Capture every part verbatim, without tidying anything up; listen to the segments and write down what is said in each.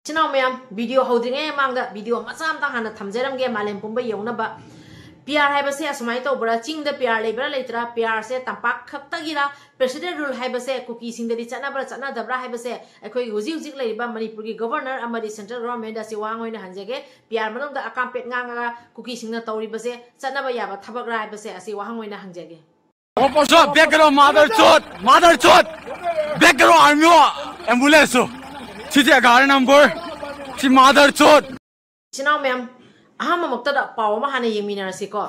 ꯏꯆꯤꯟ ꯏꯅꯥꯎ ꯃꯌꯥꯝ, ꯚꯤꯗꯤꯑꯣ ꯍꯧꯗ꯭ꯔꯤꯉꯩ ꯃꯃꯥꯡꯗ ꯚꯤꯗꯤꯑꯣ ꯃꯆꯥ ꯑꯝꯇꯪ ꯍꯥꯟꯅ ꯊꯝꯖꯔꯝꯒꯦ, ꯃꯥꯂꯦꯝ ꯄꯨꯝꯕ ꯌꯦꯡꯅꯕ꯫ ꯄꯤ ꯑꯥꯔ ꯍꯥꯏꯕꯁꯦ ꯑꯁꯨꯃꯥꯏꯅ ꯇꯧꯕ꯭ꯔꯥ? ꯆꯤꯡꯗ ꯄꯤ ꯑꯥꯔ ꯂꯩꯕ꯭ꯔꯥ ꯂꯩꯇ꯭ꯔꯥ? ꯄꯤ ꯑꯥꯔꯁꯦ ꯇꯝꯄꯥꯛ ꯈꯛꯇꯒꯤꯔ, ꯄ꯭ꯔꯦꯁꯤꯗꯦꯟ ꯔꯨꯜ ꯍꯥꯏꯕꯁꯦ ꯀꯨꯀꯤꯁꯤꯡꯗꯗꯤ ꯆꯠꯅꯕ꯭ꯔꯥ ꯆꯠꯅꯗꯕ꯭ꯔꯥ ꯍꯥꯏꯕꯁꯦ ꯑꯩꯈꯣꯏꯒꯤ ꯍꯧꯖꯤꯛ ꯍꯧꯖꯤꯛ ꯂꯩꯔꯤꯕ ꯃꯅꯤꯄꯨꯔꯒꯤ ꯒꯣꯚꯔꯅꯔ ꯑꯃꯗꯤ ꯁꯦꯟꯇ꯭ꯔꯦꯜ ꯒꯣꯚꯔꯟꯃꯦꯟꯗ ꯑꯁꯤ ꯋꯥꯍꯪ ꯑꯣꯏꯅ ꯍꯪꯖꯒꯦ꯫ ꯄꯤ ꯑꯥꯔ ꯃꯅꯨꯡꯗ ꯑꯀꯥꯝꯄꯦꯠ ꯉꯥꯡꯉꯒ ꯀꯨꯀꯤꯁꯤꯡꯅ ꯇꯧꯔꯤꯕꯁꯦ ꯆꯠꯅꯕ ꯌꯥꯕ ꯊꯕꯛꯔꯥ ꯍꯥꯏꯕꯁꯦ ꯑꯁꯤ ꯋꯥꯍꯪ ꯑꯣꯏꯅ ꯍꯪꯖꯒꯦ꯫ Back karo, mother chode, mother chode. Back karo, army ho, ambulance ho. Site gari number. Si mother chode. ꯏꯆꯤꯟ ꯏꯅꯥꯎ ꯃꯌꯥꯝ, ꯑꯍꯥꯟꯕꯃꯛꯇꯗ ꯄꯥꯎ ꯑꯃ ꯍꯥꯟꯅ ꯌꯦꯡꯃꯤꯟꯅꯔꯁꯤꯀꯣ꯫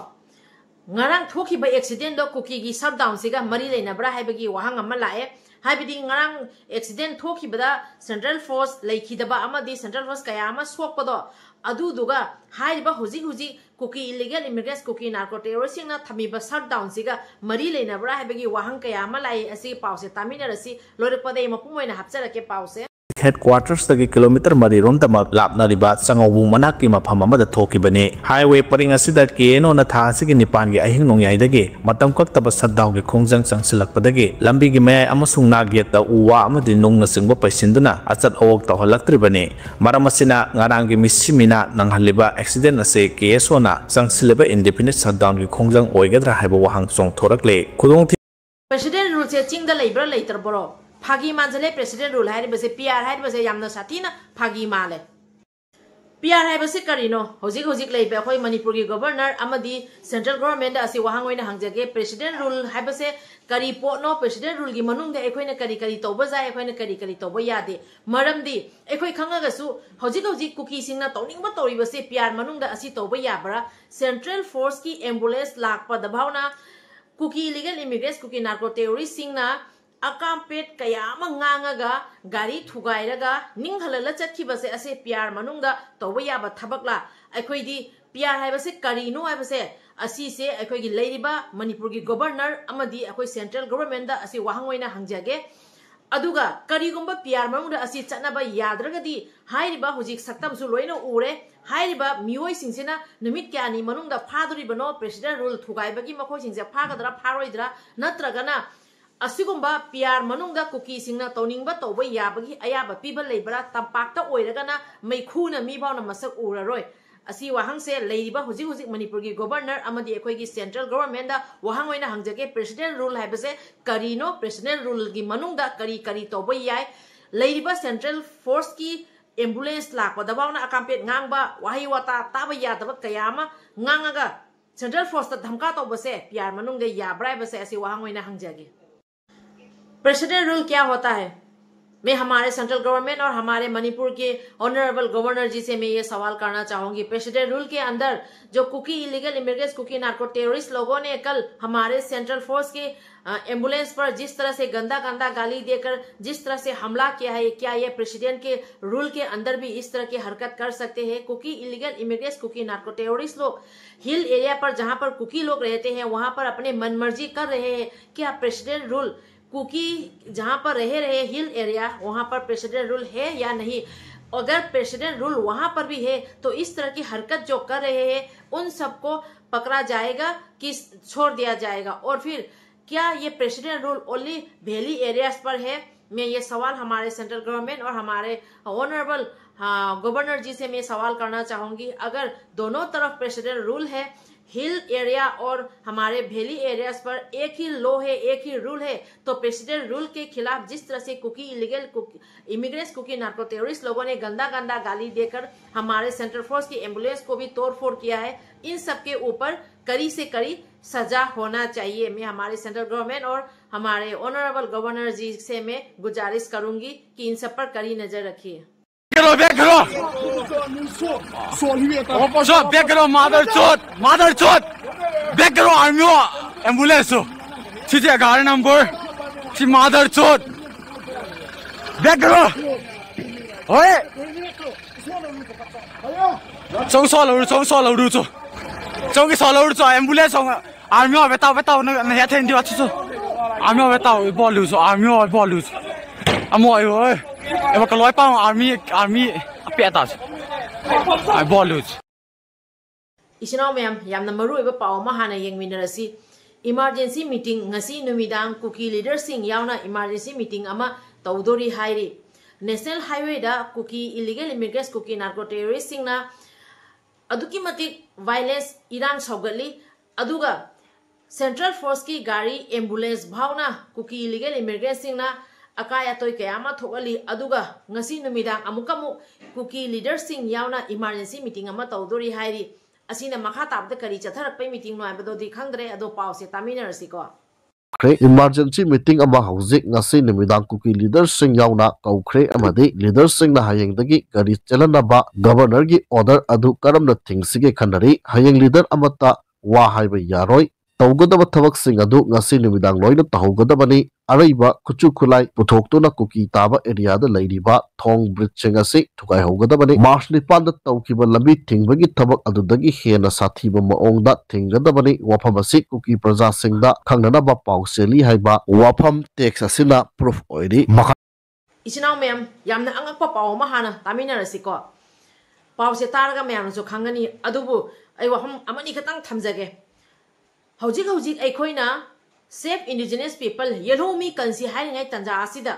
ꯉꯔꯥꯡ ꯊꯣꯛꯈꯤꯕ ꯑꯦꯛꯁꯤꯗꯦꯟꯗꯣ ꯀꯨꯀꯤꯒꯤ ꯁꯠꯗꯥꯎꯟꯁꯤꯒ ꯃꯔꯤ ꯂꯩꯅꯕ꯭ꯔꯥ ꯍꯥꯏꯕꯒꯤ ꯋꯥꯍꯪ ꯑꯃ ꯂꯥꯛꯑꯦ꯫ ꯍꯥꯏꯕꯗꯤ ꯉꯔꯥꯡ ꯑꯦꯛꯁꯤꯗꯦꯟ ꯊꯣꯛꯈꯤꯕꯗ ꯁꯦꯟꯇ꯭ꯔꯦꯜ ꯐꯣꯔꯁ ꯂꯩꯈꯤꯗꯕ ꯑꯃꯗꯤ ꯁꯦꯟꯇ꯭ꯔꯦꯜ ꯐꯣꯔꯁ ꯀꯌꯥ ꯑꯃ ꯁꯣꯛꯄꯗꯣ, ꯑꯗꯨꯗꯨꯒ ꯍꯥꯏꯔꯤꯕ ꯍꯧꯖꯤꯛ ꯍꯧꯖꯤꯛ ꯀꯨꯀꯤ ꯏꯂꯤꯒꯦꯜ ꯏꯃꯤꯒ꯭ꯔꯦꯟꯠꯁ, ꯀꯨꯀꯤ ꯅꯥꯔꯀꯣ ꯇꯦꯔꯣꯔꯤꯁꯁꯤꯡꯅ ꯊꯝꯃꯤꯕ ꯁꯠꯗꯥꯎꯟꯁꯤꯒ ꯃꯔꯤ ꯂꯩꯅꯕ꯭ꯔꯥ ꯍꯥꯏꯕꯒꯤ ꯋꯥꯍꯪ ꯀꯌꯥ ꯑꯃ ꯂꯥꯛꯏ꯫ ꯑꯁꯤꯒꯤ ꯄꯥꯎꯁꯦ ꯇꯥꯃꯤꯟꯅꯔꯁꯤ꯫ ꯂꯣꯏꯔꯛꯄꯗ ꯑꯩ ꯃꯄꯨꯝ ꯑꯣꯏꯅ ꯍꯥꯞꯆꯔꯛꯀꯦ ꯄꯥꯎꯁꯦ꯫ ꯍꯦꯗꯀ꯭ꯋꯥꯇꯔꯁꯇꯒꯤ ꯀꯤꯂꯣꯃꯤꯇꯔ ꯃꯔꯤ ꯔꯣꯝꯗꯃꯛ ꯂꯥꯞꯅꯔꯤꯕ ꯆꯉꯧꯕꯨꯡ ꯃꯅꯥꯛꯀꯤ ꯃꯐꯝ ꯑꯃꯗ ꯊꯣꯛꯈꯤꯕꯅꯤ꯫ ꯍꯥꯏꯋꯦ ꯄꯔꯤꯡ ꯑꯁꯤꯗ ꯀꯦ ꯑꯦꯟ ꯑꯣꯅ ꯊꯥ ꯑꯁꯤꯒꯤ ꯅꯤꯄꯥꯟꯒꯤ ꯑꯍꯤꯡ ꯅꯣꯡꯌꯥꯏꯗꯒꯤ ꯃꯇꯝ ꯀꯛꯇꯕ ꯁꯠꯗꯥꯎꯟꯒꯤ ꯈꯣꯡꯖꯪ ꯆꯪꯁꯤꯜꯂꯛꯄꯗꯒꯤ ꯂꯝꯕꯤꯒꯤ ꯃꯌꯥꯏ ꯑꯃꯁꯨꯡ ꯅꯥꯛ ꯌꯦꯠꯇ ꯎ ꯋꯥ ꯑꯃꯗꯤ ꯅꯨꯡꯅꯆꯤꯡꯕ ꯄꯩꯁꯤꯟꯗꯨꯅ ꯑꯆꯠ ꯑꯋꯣꯛ ꯇꯧꯍꯜꯂꯛꯇ꯭ꯔꯤꯕꯅꯤ꯫ ꯃꯔꯝ ꯑꯁꯤꯅ ꯉꯔꯥꯡꯒꯤ ꯃꯤꯁꯤ ꯃꯤꯅꯥ ꯅꯪꯍꯜꯂꯤꯕ ꯑꯦꯛꯁꯤꯗꯦꯟ ꯑꯁꯤ ꯀꯦ ꯑꯦꯁ ꯑꯣꯅ ꯆꯪꯁꯤꯜꯂꯤꯕ ꯏꯟꯗꯤꯐꯤꯅꯤꯠ ꯁꯠꯗꯥꯎꯟꯒꯤ ꯈꯣꯡꯖꯪ ꯑꯣꯏꯒꯗ꯭ꯔꯥ ꯍꯥꯏꯕ ꯋꯥꯍꯪ ꯆꯣꯡꯊꯣꯔꯛꯂꯦ꯫ ꯈꯨꯗꯣꯡꯊꯤ- ꯄ꯭ꯔꯦꯁꯤꯗꯦꯟ ꯔꯨꯜꯁꯦ ꯆꯤꯡꯗ ꯂꯩꯕ꯭ꯔꯥ ꯂꯩꯇ꯭ꯔꯕ꯭ꯔꯣ? ꯐꯥꯒꯤ ꯃꯥꯟꯖꯜꯂꯦ꯫ ꯄ꯭ꯔꯦꯁꯤꯗꯦꯟ ꯔꯨꯜ ꯍꯥꯏꯔꯤꯕꯁꯦ, ꯄꯤ ꯑꯥꯔ ꯍꯥꯏꯔꯤꯕꯁꯦ ꯌꯥꯝꯅ ꯁꯥꯊꯤꯅ ꯐꯥꯒꯤ ꯃꯥꯜꯂꯦ꯫ ꯄꯤ ꯑꯥꯔ ꯍꯥꯏꯕꯁꯤ ꯀꯔꯤꯅꯣ? ꯍꯧꯖꯤꯛ ꯍꯧꯖꯤꯛ ꯂꯩꯕ ꯑꯩꯈꯣꯏ ꯃꯅꯤꯄꯨꯔꯒꯤ ꯒꯣꯚꯔꯅꯔ ꯑꯃꯗꯤ ꯁꯦꯟꯇ꯭ꯔꯦꯜ ꯒꯣꯚꯔꯟꯃꯦꯟꯗ ꯑꯁꯤ ꯋꯥꯍꯪ ꯑꯣꯏꯅ ꯍꯪꯖꯒꯦ꯫ ꯄ꯭ꯔꯦꯁꯤꯗꯦꯟ ꯔꯨꯜ ꯍꯥꯏꯕꯁꯦ ꯀꯔꯤ ꯄꯣꯠꯅꯣ? ꯄ꯭ꯔꯦꯁꯤꯗꯦꯟ ꯔꯨꯜꯒꯤ ꯃꯅꯨꯡꯗ ꯑꯩꯈꯣꯏꯅ ꯀꯔꯤ ꯀꯔꯤ ꯇꯧꯕ ꯌꯥꯏ, ꯑꯩꯈꯣꯏꯅ ꯀꯔꯤ ꯀꯔꯤ ꯇꯧꯕ ꯌꯥꯗꯦ? ꯃꯔꯝꯗꯤ ꯑꯩꯈꯣꯏ ꯈꯪꯉꯒꯁꯨ ꯍꯧꯖꯤꯛ ꯍꯧꯖꯤꯛ ꯀꯨꯀꯤꯁꯤꯡꯅ ꯇꯧꯅꯤꯡꯕ ꯇꯧꯔꯤꯕꯁꯦ ꯄꯤ ꯑꯥꯔ ꯃꯅꯨꯡꯗ ꯑꯁꯤ ꯇꯧꯕ ꯌꯥꯕ꯭ꯔꯥ? ꯁꯦꯟꯇ꯭ꯔꯦꯜ ꯐꯣꯔꯁꯀꯤ ꯑꯦꯝꯕꯨꯂꯦꯟꯁ ꯂꯥꯛꯄꯗ ꯐꯥꯎꯅ ꯀꯨꯀꯤ ꯏꯂꯤꯒꯦꯜ ꯏꯃꯤꯒ꯭ꯔꯦꯟꯠꯁ, ꯀꯨꯀꯤ ꯅꯥꯔꯀꯣ ꯇꯦꯔꯣꯔꯤꯁꯁꯤꯡꯅ ꯑꯀꯥꯝꯄꯦꯠ ꯀꯌꯥ ꯑꯃ ꯉꯥꯡꯉꯒ ꯒꯥꯔꯤ ꯊꯨꯒꯥꯏꯔꯒ ꯅꯤꯡꯍꯜꯂꯒ ꯆꯠꯈꯤꯕꯁꯦ ꯑꯁꯦ ꯄꯤ ꯑꯥꯔ ꯃꯅꯨꯡꯗ ꯇꯧꯕ ꯌꯥꯕ ꯊꯕꯛꯂꯥ? ꯑꯩꯈꯣꯏꯗꯤ ꯄꯤ ꯑꯥꯔ ꯍꯥꯏꯕꯁꯦ ꯀꯔꯤꯅꯣ ꯍꯥꯏꯕꯁꯦ ꯑꯁꯤꯁꯦ ꯑꯩꯈꯣꯏꯒꯤ ꯂꯩꯔꯤꯕ ꯃꯅꯤꯄꯨꯔꯒꯤ ꯒꯣꯚꯔꯅꯔ ꯑꯃꯗꯤ ꯑꯩꯈꯣꯏ ꯁꯦꯟꯇ꯭ꯔꯦꯜ ꯒꯣꯚꯔꯟꯃꯦꯟꯠꯗ ꯑꯁꯤ ꯋꯥꯍꯪ ꯑꯣꯏꯅ ꯍꯪꯖꯒꯦ꯫ ꯑꯗꯨꯒ ꯀꯔꯤꯒꯨꯝꯕ ꯄꯤ ꯑꯥꯔ ꯃꯅꯨꯡꯗ ꯑꯁꯤ ꯆꯠꯅꯕ ꯌꯥꯗ꯭ꯔꯒꯗꯤ ꯍꯥꯏꯔꯤꯕ ꯍꯧꯖꯤꯛ ꯁꯛꯇꯝꯁꯨ ꯂꯣꯏꯅ ꯎꯔꯦ꯫ ꯍꯥꯏꯔꯤꯕ ꯃꯤꯑꯣꯏꯁꯤꯡꯁꯤꯅ ꯅꯨꯃꯤꯠ ꯀꯌꯥꯅꯤ ꯃꯅꯨꯡꯗ ꯐꯥꯗꯣꯔꯤꯕꯅꯣ? ꯄ꯭ꯔꯦꯁꯤꯗꯦꯟ ꯔꯨꯜ ꯊꯨꯒꯥꯏꯕꯒꯤ ꯃꯈꯣꯏꯁꯤꯡꯁꯦ ꯐꯥꯒꯗ꯭ꯔꯥ ꯐꯥꯔꯣꯏꯗ꯭ꯔꯥ? ꯅꯠꯇ꯭ꯔꯒꯅ ꯑꯁꯤꯒꯨꯝꯕ ꯄꯤ ꯑꯥꯔ ꯃꯅꯨꯡꯗ ꯀꯨꯀꯤꯁꯤꯡꯅ ꯇꯧꯅꯤꯡꯕ ꯇꯧꯕ ꯌꯥꯕꯒꯤ ꯑꯌꯥꯕ ꯄꯤꯕ ꯂꯩꯕ꯭ꯔꯥ? ꯇꯝꯄꯥꯛꯇ ꯑꯣꯏꯔꯒꯅ ꯃꯩꯈꯨꯅ ꯃꯤ ꯐꯥꯎꯅ ꯃꯁꯛ ꯎꯔꯔꯣꯏ꯫ ꯑꯁꯤ ꯋꯥꯍꯪꯁꯦ ꯂꯩꯔꯤꯕ ꯍꯧꯖꯤꯛ ꯍꯧꯖꯤꯛ ꯃꯅꯤꯄꯨꯔꯒꯤ ꯒꯣꯕꯔꯅꯔ ꯑꯃꯗꯤ ꯑꯩꯈꯣꯏꯒꯤ ꯁꯦꯟꯇ꯭ꯔꯦꯜ ꯒꯣꯕꯔꯃꯦꯟꯗ ꯋꯥꯍꯪ ꯑꯣꯏꯅ ꯍꯪꯖꯒꯦ꯫ ꯄ꯭ꯔꯦꯁꯤꯗꯦꯟ ꯔꯨꯜ ꯍꯥꯏꯕꯁꯦ ꯀꯔꯤꯅꯣ? ꯄ꯭ꯔꯦꯁꯤꯗꯦꯟ ꯔꯨꯜꯒꯤ ꯃꯅꯨꯡꯗ ꯀꯔꯤ ꯀꯔꯤ ꯇꯧꯕ ꯌꯥꯏ? ꯂꯩꯔꯤꯕ ꯁꯦꯟꯇ꯭ꯔꯦꯜ ꯐꯣꯔꯁꯀꯤ ꯑꯦꯝꯕꯨꯂꯦꯟꯁ ꯂꯥꯛꯄꯗ ꯐꯥꯎꯅ ꯑꯀꯥꯝꯄꯦꯠ ꯉꯥꯡꯕ, ꯋꯥꯍꯩ ꯋꯥꯇꯥ ꯇꯥꯕ ꯌꯥꯗꯕ ꯀꯌꯥ ꯑꯃ ꯉꯥꯡꯉꯒ ꯁꯦꯟꯇ꯭ꯔꯦꯜ ꯐꯣꯔꯁꯇ ꯙꯝꯀꯥ ꯇꯧꯕꯁꯦ ꯄꯤ ꯑꯥꯔ ꯃꯅꯨꯡꯗ ꯌꯥꯕ꯭ꯔꯥ ꯍꯥꯏꯕꯁꯦ ꯑꯁꯤ ꯋꯥꯍꯪ ꯑꯣꯏꯅ ꯍꯪꯖꯒꯦ꯫ प्रेसिडेंट रूल क्या होता है? मैं हमारे सेंट्रल गवर्नमेंट और हमारे मणिपुर के ऑनरेबल गवर्नर जी से मैं ये सवाल करना चाहूंगी। प्रेसिडेंट रूल के अंदर जो Kuki illegal immigrants, Kuki narco terrorist लोगों ने कल हमारे सेंट्रल फोर्स के अ, एम्बुलेंस पर जिस तरह से गंदा गंदा गाली देकर जिस तरह से हमला किया है, क्या ये प्रेसिडेंट के रूल के अंदर भी इस तरह की हरकत कर सकते हैं? Kuki illegal immigrants, Kuki narco terrorist लोग हिल एरिया पर, जहां पर कुकी लोग रहते हैं, वहां पर अपने मनमर्जी कर रहे हैं। क्या प्रेसिडेंट रूल कुकी जहां पर रह रहे हिल एरिया, वहां पर प्रेसिडेंट रूल है या नहीं? अगर प्रेसिडेंट रूल वहां पर भी है तो इस तरह की हरकत जो कर रहे हैं उन सबको पकड़ा जाएगा कि छोड़ दिया जाएगा? और फिर क्या ये president rule only valley areas पर है? मैं ये सवाल हमारे सेंट्रल गवर्नमेंट और हमारे ऑनरेबल, हाँ, गवर्नर जी से मैं सवाल करना चाहूंगी। अगर दोनों तरफ प्रेसिडेंट रूल है, हिल एरिया और हमारे वैली एरियाज पर एक ही लॉ है, एक ही रूल है, तो प्रेसिडेंट रूल के खिलाफ जिस तरह से Kuki illegal immigrants, Kuki narco terrorist लोगों ने गंदा गंदा गाली देकर हमारे सेंट्रल फोर्स की एम्बुलेंस को भी तोड़फोड़ किया है, इन सब के ऊपर कड़ी से कड़ी सजा होना चाहिए। मैं हमारे सेंट्रल गवर्नमेंट और हमारे ऑनरेबल गवर्नर जी से मैं गुजारिश करूंगी कि इन सब पर कड़ी नजर रखिए। Bekro, bekro. Opo so, bekro, mother chot, mother chot. Bekro, army o, ambulance o. Chije gari number. Chi mother chot. Bekro. Oi. Chong so lo, chong so lo ru cho. Chong so lo ru cho, ambulance o. Army o, betao, betao, na, na, ya then di wa chu. Army o, betao, bol lu so, army o, bol lu so. Amo, oi, oi. E ba ka loi pa, army, army, a pe ta so. Ai, bol lu so. ꯏꯆꯤꯟ ꯏꯅꯥꯎ ꯃꯌꯥꯝ, ꯌꯥꯝꯅ ꯃꯔꯨ ꯑꯣꯏꯕ ꯄꯥꯎ ꯑꯃ ꯍꯥꯟꯅ ꯌꯦꯡꯃꯤꯟꯅꯔꯁꯤ꯫ Emergency meeting ꯉꯁꯤ ꯅꯨꯃꯤꯗꯥꯡ ꯀꯨꯀꯤ leaderꯁꯤꯡ ꯌꯥꯎꯅ emergency meeting ꯑꯃ ꯇꯧꯗꯣꯔꯤ ꯍꯥꯏꯔꯤ꯫ National Highwayꯗ ꯀꯨꯀꯤ illegal immigrants, ꯀꯨꯀꯤ narco terroristꯁꯤꯡꯅ ꯑꯗꯨꯛꯀꯤ ꯃꯇꯤꯛ violence, ꯏꯔꯥꯡ ꯁꯧꯒꯠꯂꯤ꯫ ꯑꯗꯨꯒ Central Forceꯀꯤ ꯒꯥꯔꯤ, ambulance ꯐꯥꯎꯅ ꯀꯨꯀꯤ illegal immigrantꯁꯤꯡꯅ ꯑꯀꯥꯏ ꯑꯇꯣꯏ ꯀꯌꯥ ꯑꯃ ꯊꯣꯛꯍꯜꯂꯤ꯫ ꯑꯗꯨꯒ ꯉꯁꯤ ꯅꯨꯃꯤꯗꯥꯡ ꯑꯃꯨꯛꯀ ꯑꯃꯨꯛ ꯀꯨꯀꯤ leaderꯁꯤꯡ ꯌꯥꯎꯅ emergency meeting ꯑꯃ ꯇꯧꯗꯣꯔꯤ ꯍꯥꯏꯔꯤ꯫ ꯑꯁꯤꯅ ꯃꯈꯥ ꯇꯥꯕꯗ ꯀꯔꯤ ꯆꯠꯊꯔꯛꯄꯩ meetingꯅꯣ ꯍꯥꯏꯕꯗꯨꯗꯤ ꯈꯪꯗ꯭ꯔꯦ꯫ ꯑꯗꯣ ꯄꯥꯎꯁꯦ ꯇꯥꯃꯤꯟꯅꯔꯁꯤꯀꯣ꯫ ꯈ꯭ꯔꯦ꯫ Emergency meeting ꯑꯃ ꯍꯧꯖꯤꯛ ꯉꯁꯤ ꯅꯨꯃꯤꯗꯥꯡ ꯀꯨꯀꯤ leaderꯁꯤꯡ ꯌꯥꯎꯅ ꯀꯧꯈ꯭ꯔꯦ ꯑꯃꯗꯤ leaderꯁꯤꯡꯅ ꯍꯌꯦꯡꯗꯒꯤ ꯒꯥꯔꯤ ꯆꯦꯜꯍꯟꯅꯕ Governorꯒꯤ order ꯑꯗꯨ ꯀꯔꯝꯅ ꯊꯤꯡꯁꯤꯒꯦ ꯈꯟꯅꯔꯤ꯫ ꯍꯌꯦꯡ leader ꯑꯃꯠꯇ ꯋꯥ ꯍꯥꯏꯕ ꯌꯥꯔꯣꯏ꯫ ꯇꯧꯒꯗꯕ ꯊꯕꯛꯁꯤꯡ ꯑꯗꯨ ꯉꯁꯤ ꯅꯨꯃꯤꯗꯥꯡ ꯂꯣꯏꯅ ꯇꯧꯍꯧꯒꯗꯕꯅꯤ꯫ ꯑꯔꯩꯕ ꯈꯨꯠꯁꯨ ꯈꯨꯠꯂꯥꯏ ꯄꯨꯊꯣꯛꯇꯨꯅ ꯀꯨꯀꯤ ꯇꯥꯕ areaꯗ ꯂꯩꯔꯤꯕ ꯊꯣꯡ bridgeꯁꯤꯡ ꯑꯁꯤ ꯊꯨꯒꯥꯏꯍꯧꯒꯗꯕꯅꯤ꯫ March ꯅꯤꯄꯥꯟꯗ ꯇꯧꯈꯤꯕ ꯂꯝꯕꯤ ꯊꯤꯡꯕꯒꯤ ꯊꯕꯛ ꯑꯗꯨꯗꯒꯤ ꯍꯦꯟꯅ ꯁꯥꯊꯤꯕ ꯃꯑꯣꯡꯗ ꯊꯤꯡꯒꯗꯕꯅꯤ꯫ ꯋꯥꯐꯝ ꯑꯁꯤ ꯀꯨꯀꯤ ꯄ꯭ꯔꯖꯥꯁꯤꯡꯗ ꯈꯪꯅꯅꯕ ꯄꯥꯎ ꯆꯦꯜꯂꯤ ꯍꯥꯏꯕ ꯋꯥꯐꯝ text ꯑꯁꯤꯅ proof ꯑꯣꯏꯔꯤ꯫ ꯃꯈꯥ ꯏꯆꯤꯟ ꯏꯅꯥꯎ ꯃꯌꯥꯝ, ꯌꯥꯝꯅ ꯑꯉꯛꯄ ꯄꯥꯎ ꯑꯃ ꯍꯥꯟꯅ ꯇꯥꯃꯤꯟꯅꯔꯁꯤꯀꯣ꯫ ꯄꯥꯎꯁꯦ ꯇꯥꯔꯒ ꯃꯌꯥꯝꯅꯁꯨ ꯈꯪꯒꯅꯤ꯫ ꯑꯗꯨꯕꯨ ꯑꯩ ꯋꯥꯐꯝ ꯑꯃꯅꯤ ꯈꯛꯇꯪ ꯊꯝꯖꯒꯦ꯫ ꯍꯧꯖꯤꯛ ꯍꯧꯖꯤꯛ ꯑꯩꯈꯣꯏꯅ Save Indigenous People, ꯌꯦꯜꯍꯧꯃꯤ ꯀꯟꯁꯤ ꯍꯥꯏꯔꯤꯉꯩ ꯇꯥꯟꯖꯥ ꯑꯁꯤꯗ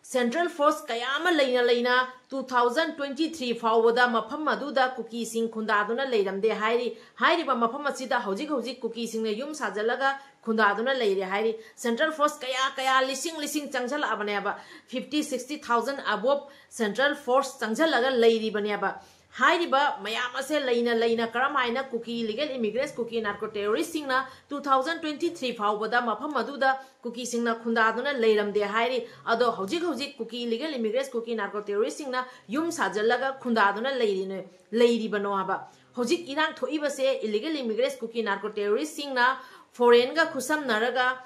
Central Force ꯀꯌꯥ ꯑꯃ ꯂꯩꯅ ꯂꯩꯅ two thousand twenty three ꯐꯥꯎꯕꯗ ꯃꯐꯝ ꯑꯗꯨꯗ ꯀꯨꯀꯤꯁꯤꯡ ꯈꯨꯟꯗꯥꯗꯨꯅ ꯂꯩꯔꯝꯗꯦ ꯍꯥꯏꯔꯤ꯫ ꯍꯥꯏꯔꯤꯕ ꯃꯐꯝ ꯑꯁꯤꯗ ꯍꯧꯖꯤꯛ ꯍꯧꯖꯤꯛ ꯀꯨꯀꯤꯁꯤꯡꯅ ꯌꯨꯝ ꯁꯥꯖꯤꯜꯂꯒ ꯈꯨꯟꯗꯥꯗꯨꯅ ꯂꯩꯔꯦ ꯍꯥꯏꯔꯤ꯫ Central Force ꯀꯌꯥ ꯀꯌꯥ ꯂꯤꯁꯤꯡ ꯂꯤꯁꯤꯡ ꯆꯪꯁꯤꯜꯂꯛꯑꯕꯅꯦꯕ꯫ Fifty, sixty thousand above Central Force ꯆꯪꯁꯤꯜꯂꯒ ꯂꯩꯔꯤꯕꯅꯦꯕ꯫ ꯍꯥꯏꯔꯤꯕ ꯃꯌꯥꯝ ꯑꯁꯦ ꯂꯩꯅ ꯂꯩꯅ ꯀꯔꯝ ꯍꯥꯏꯅ ꯀꯨꯀꯤ illegal immigrants, ꯀꯨꯀꯤ narco terroristꯁꯤꯡꯅ two thousand twenty three ꯐꯥꯎꯕꯗ ꯃꯐꯝ ꯑꯗꯨꯗ ꯀꯨꯀꯤꯁꯤꯡꯅ ꯈꯨꯟꯗꯥꯗꯨꯅ ꯂꯩꯔꯝꯗꯦ ꯍꯥꯏꯔꯤ꯫ ꯑꯗꯣ ꯍꯧꯖꯤꯛ ꯍꯧꯖꯤꯛ ꯀꯨꯀꯤ illegal immigrants, ꯀꯨꯀꯤ narco terroristꯁꯤꯡꯅ ꯌꯨꯝ ꯁꯥꯖꯤꯜꯂꯒ ꯈꯨꯟꯗꯥꯗꯨꯅ ꯂꯩꯔꯤꯅꯦ, ꯂꯩꯔꯤꯕꯅꯣ ꯍꯥꯏꯕ꯫ ꯍꯧꯖꯤꯛ ꯏꯔꯥꯡ ꯊꯣꯛꯏꯕꯁꯦ illegal immigrants, ꯀꯨꯀꯤ narco terroristꯁꯤꯡꯅ foreignꯒ ꯈꯨꯠꯁꯝꯅꯔꯒ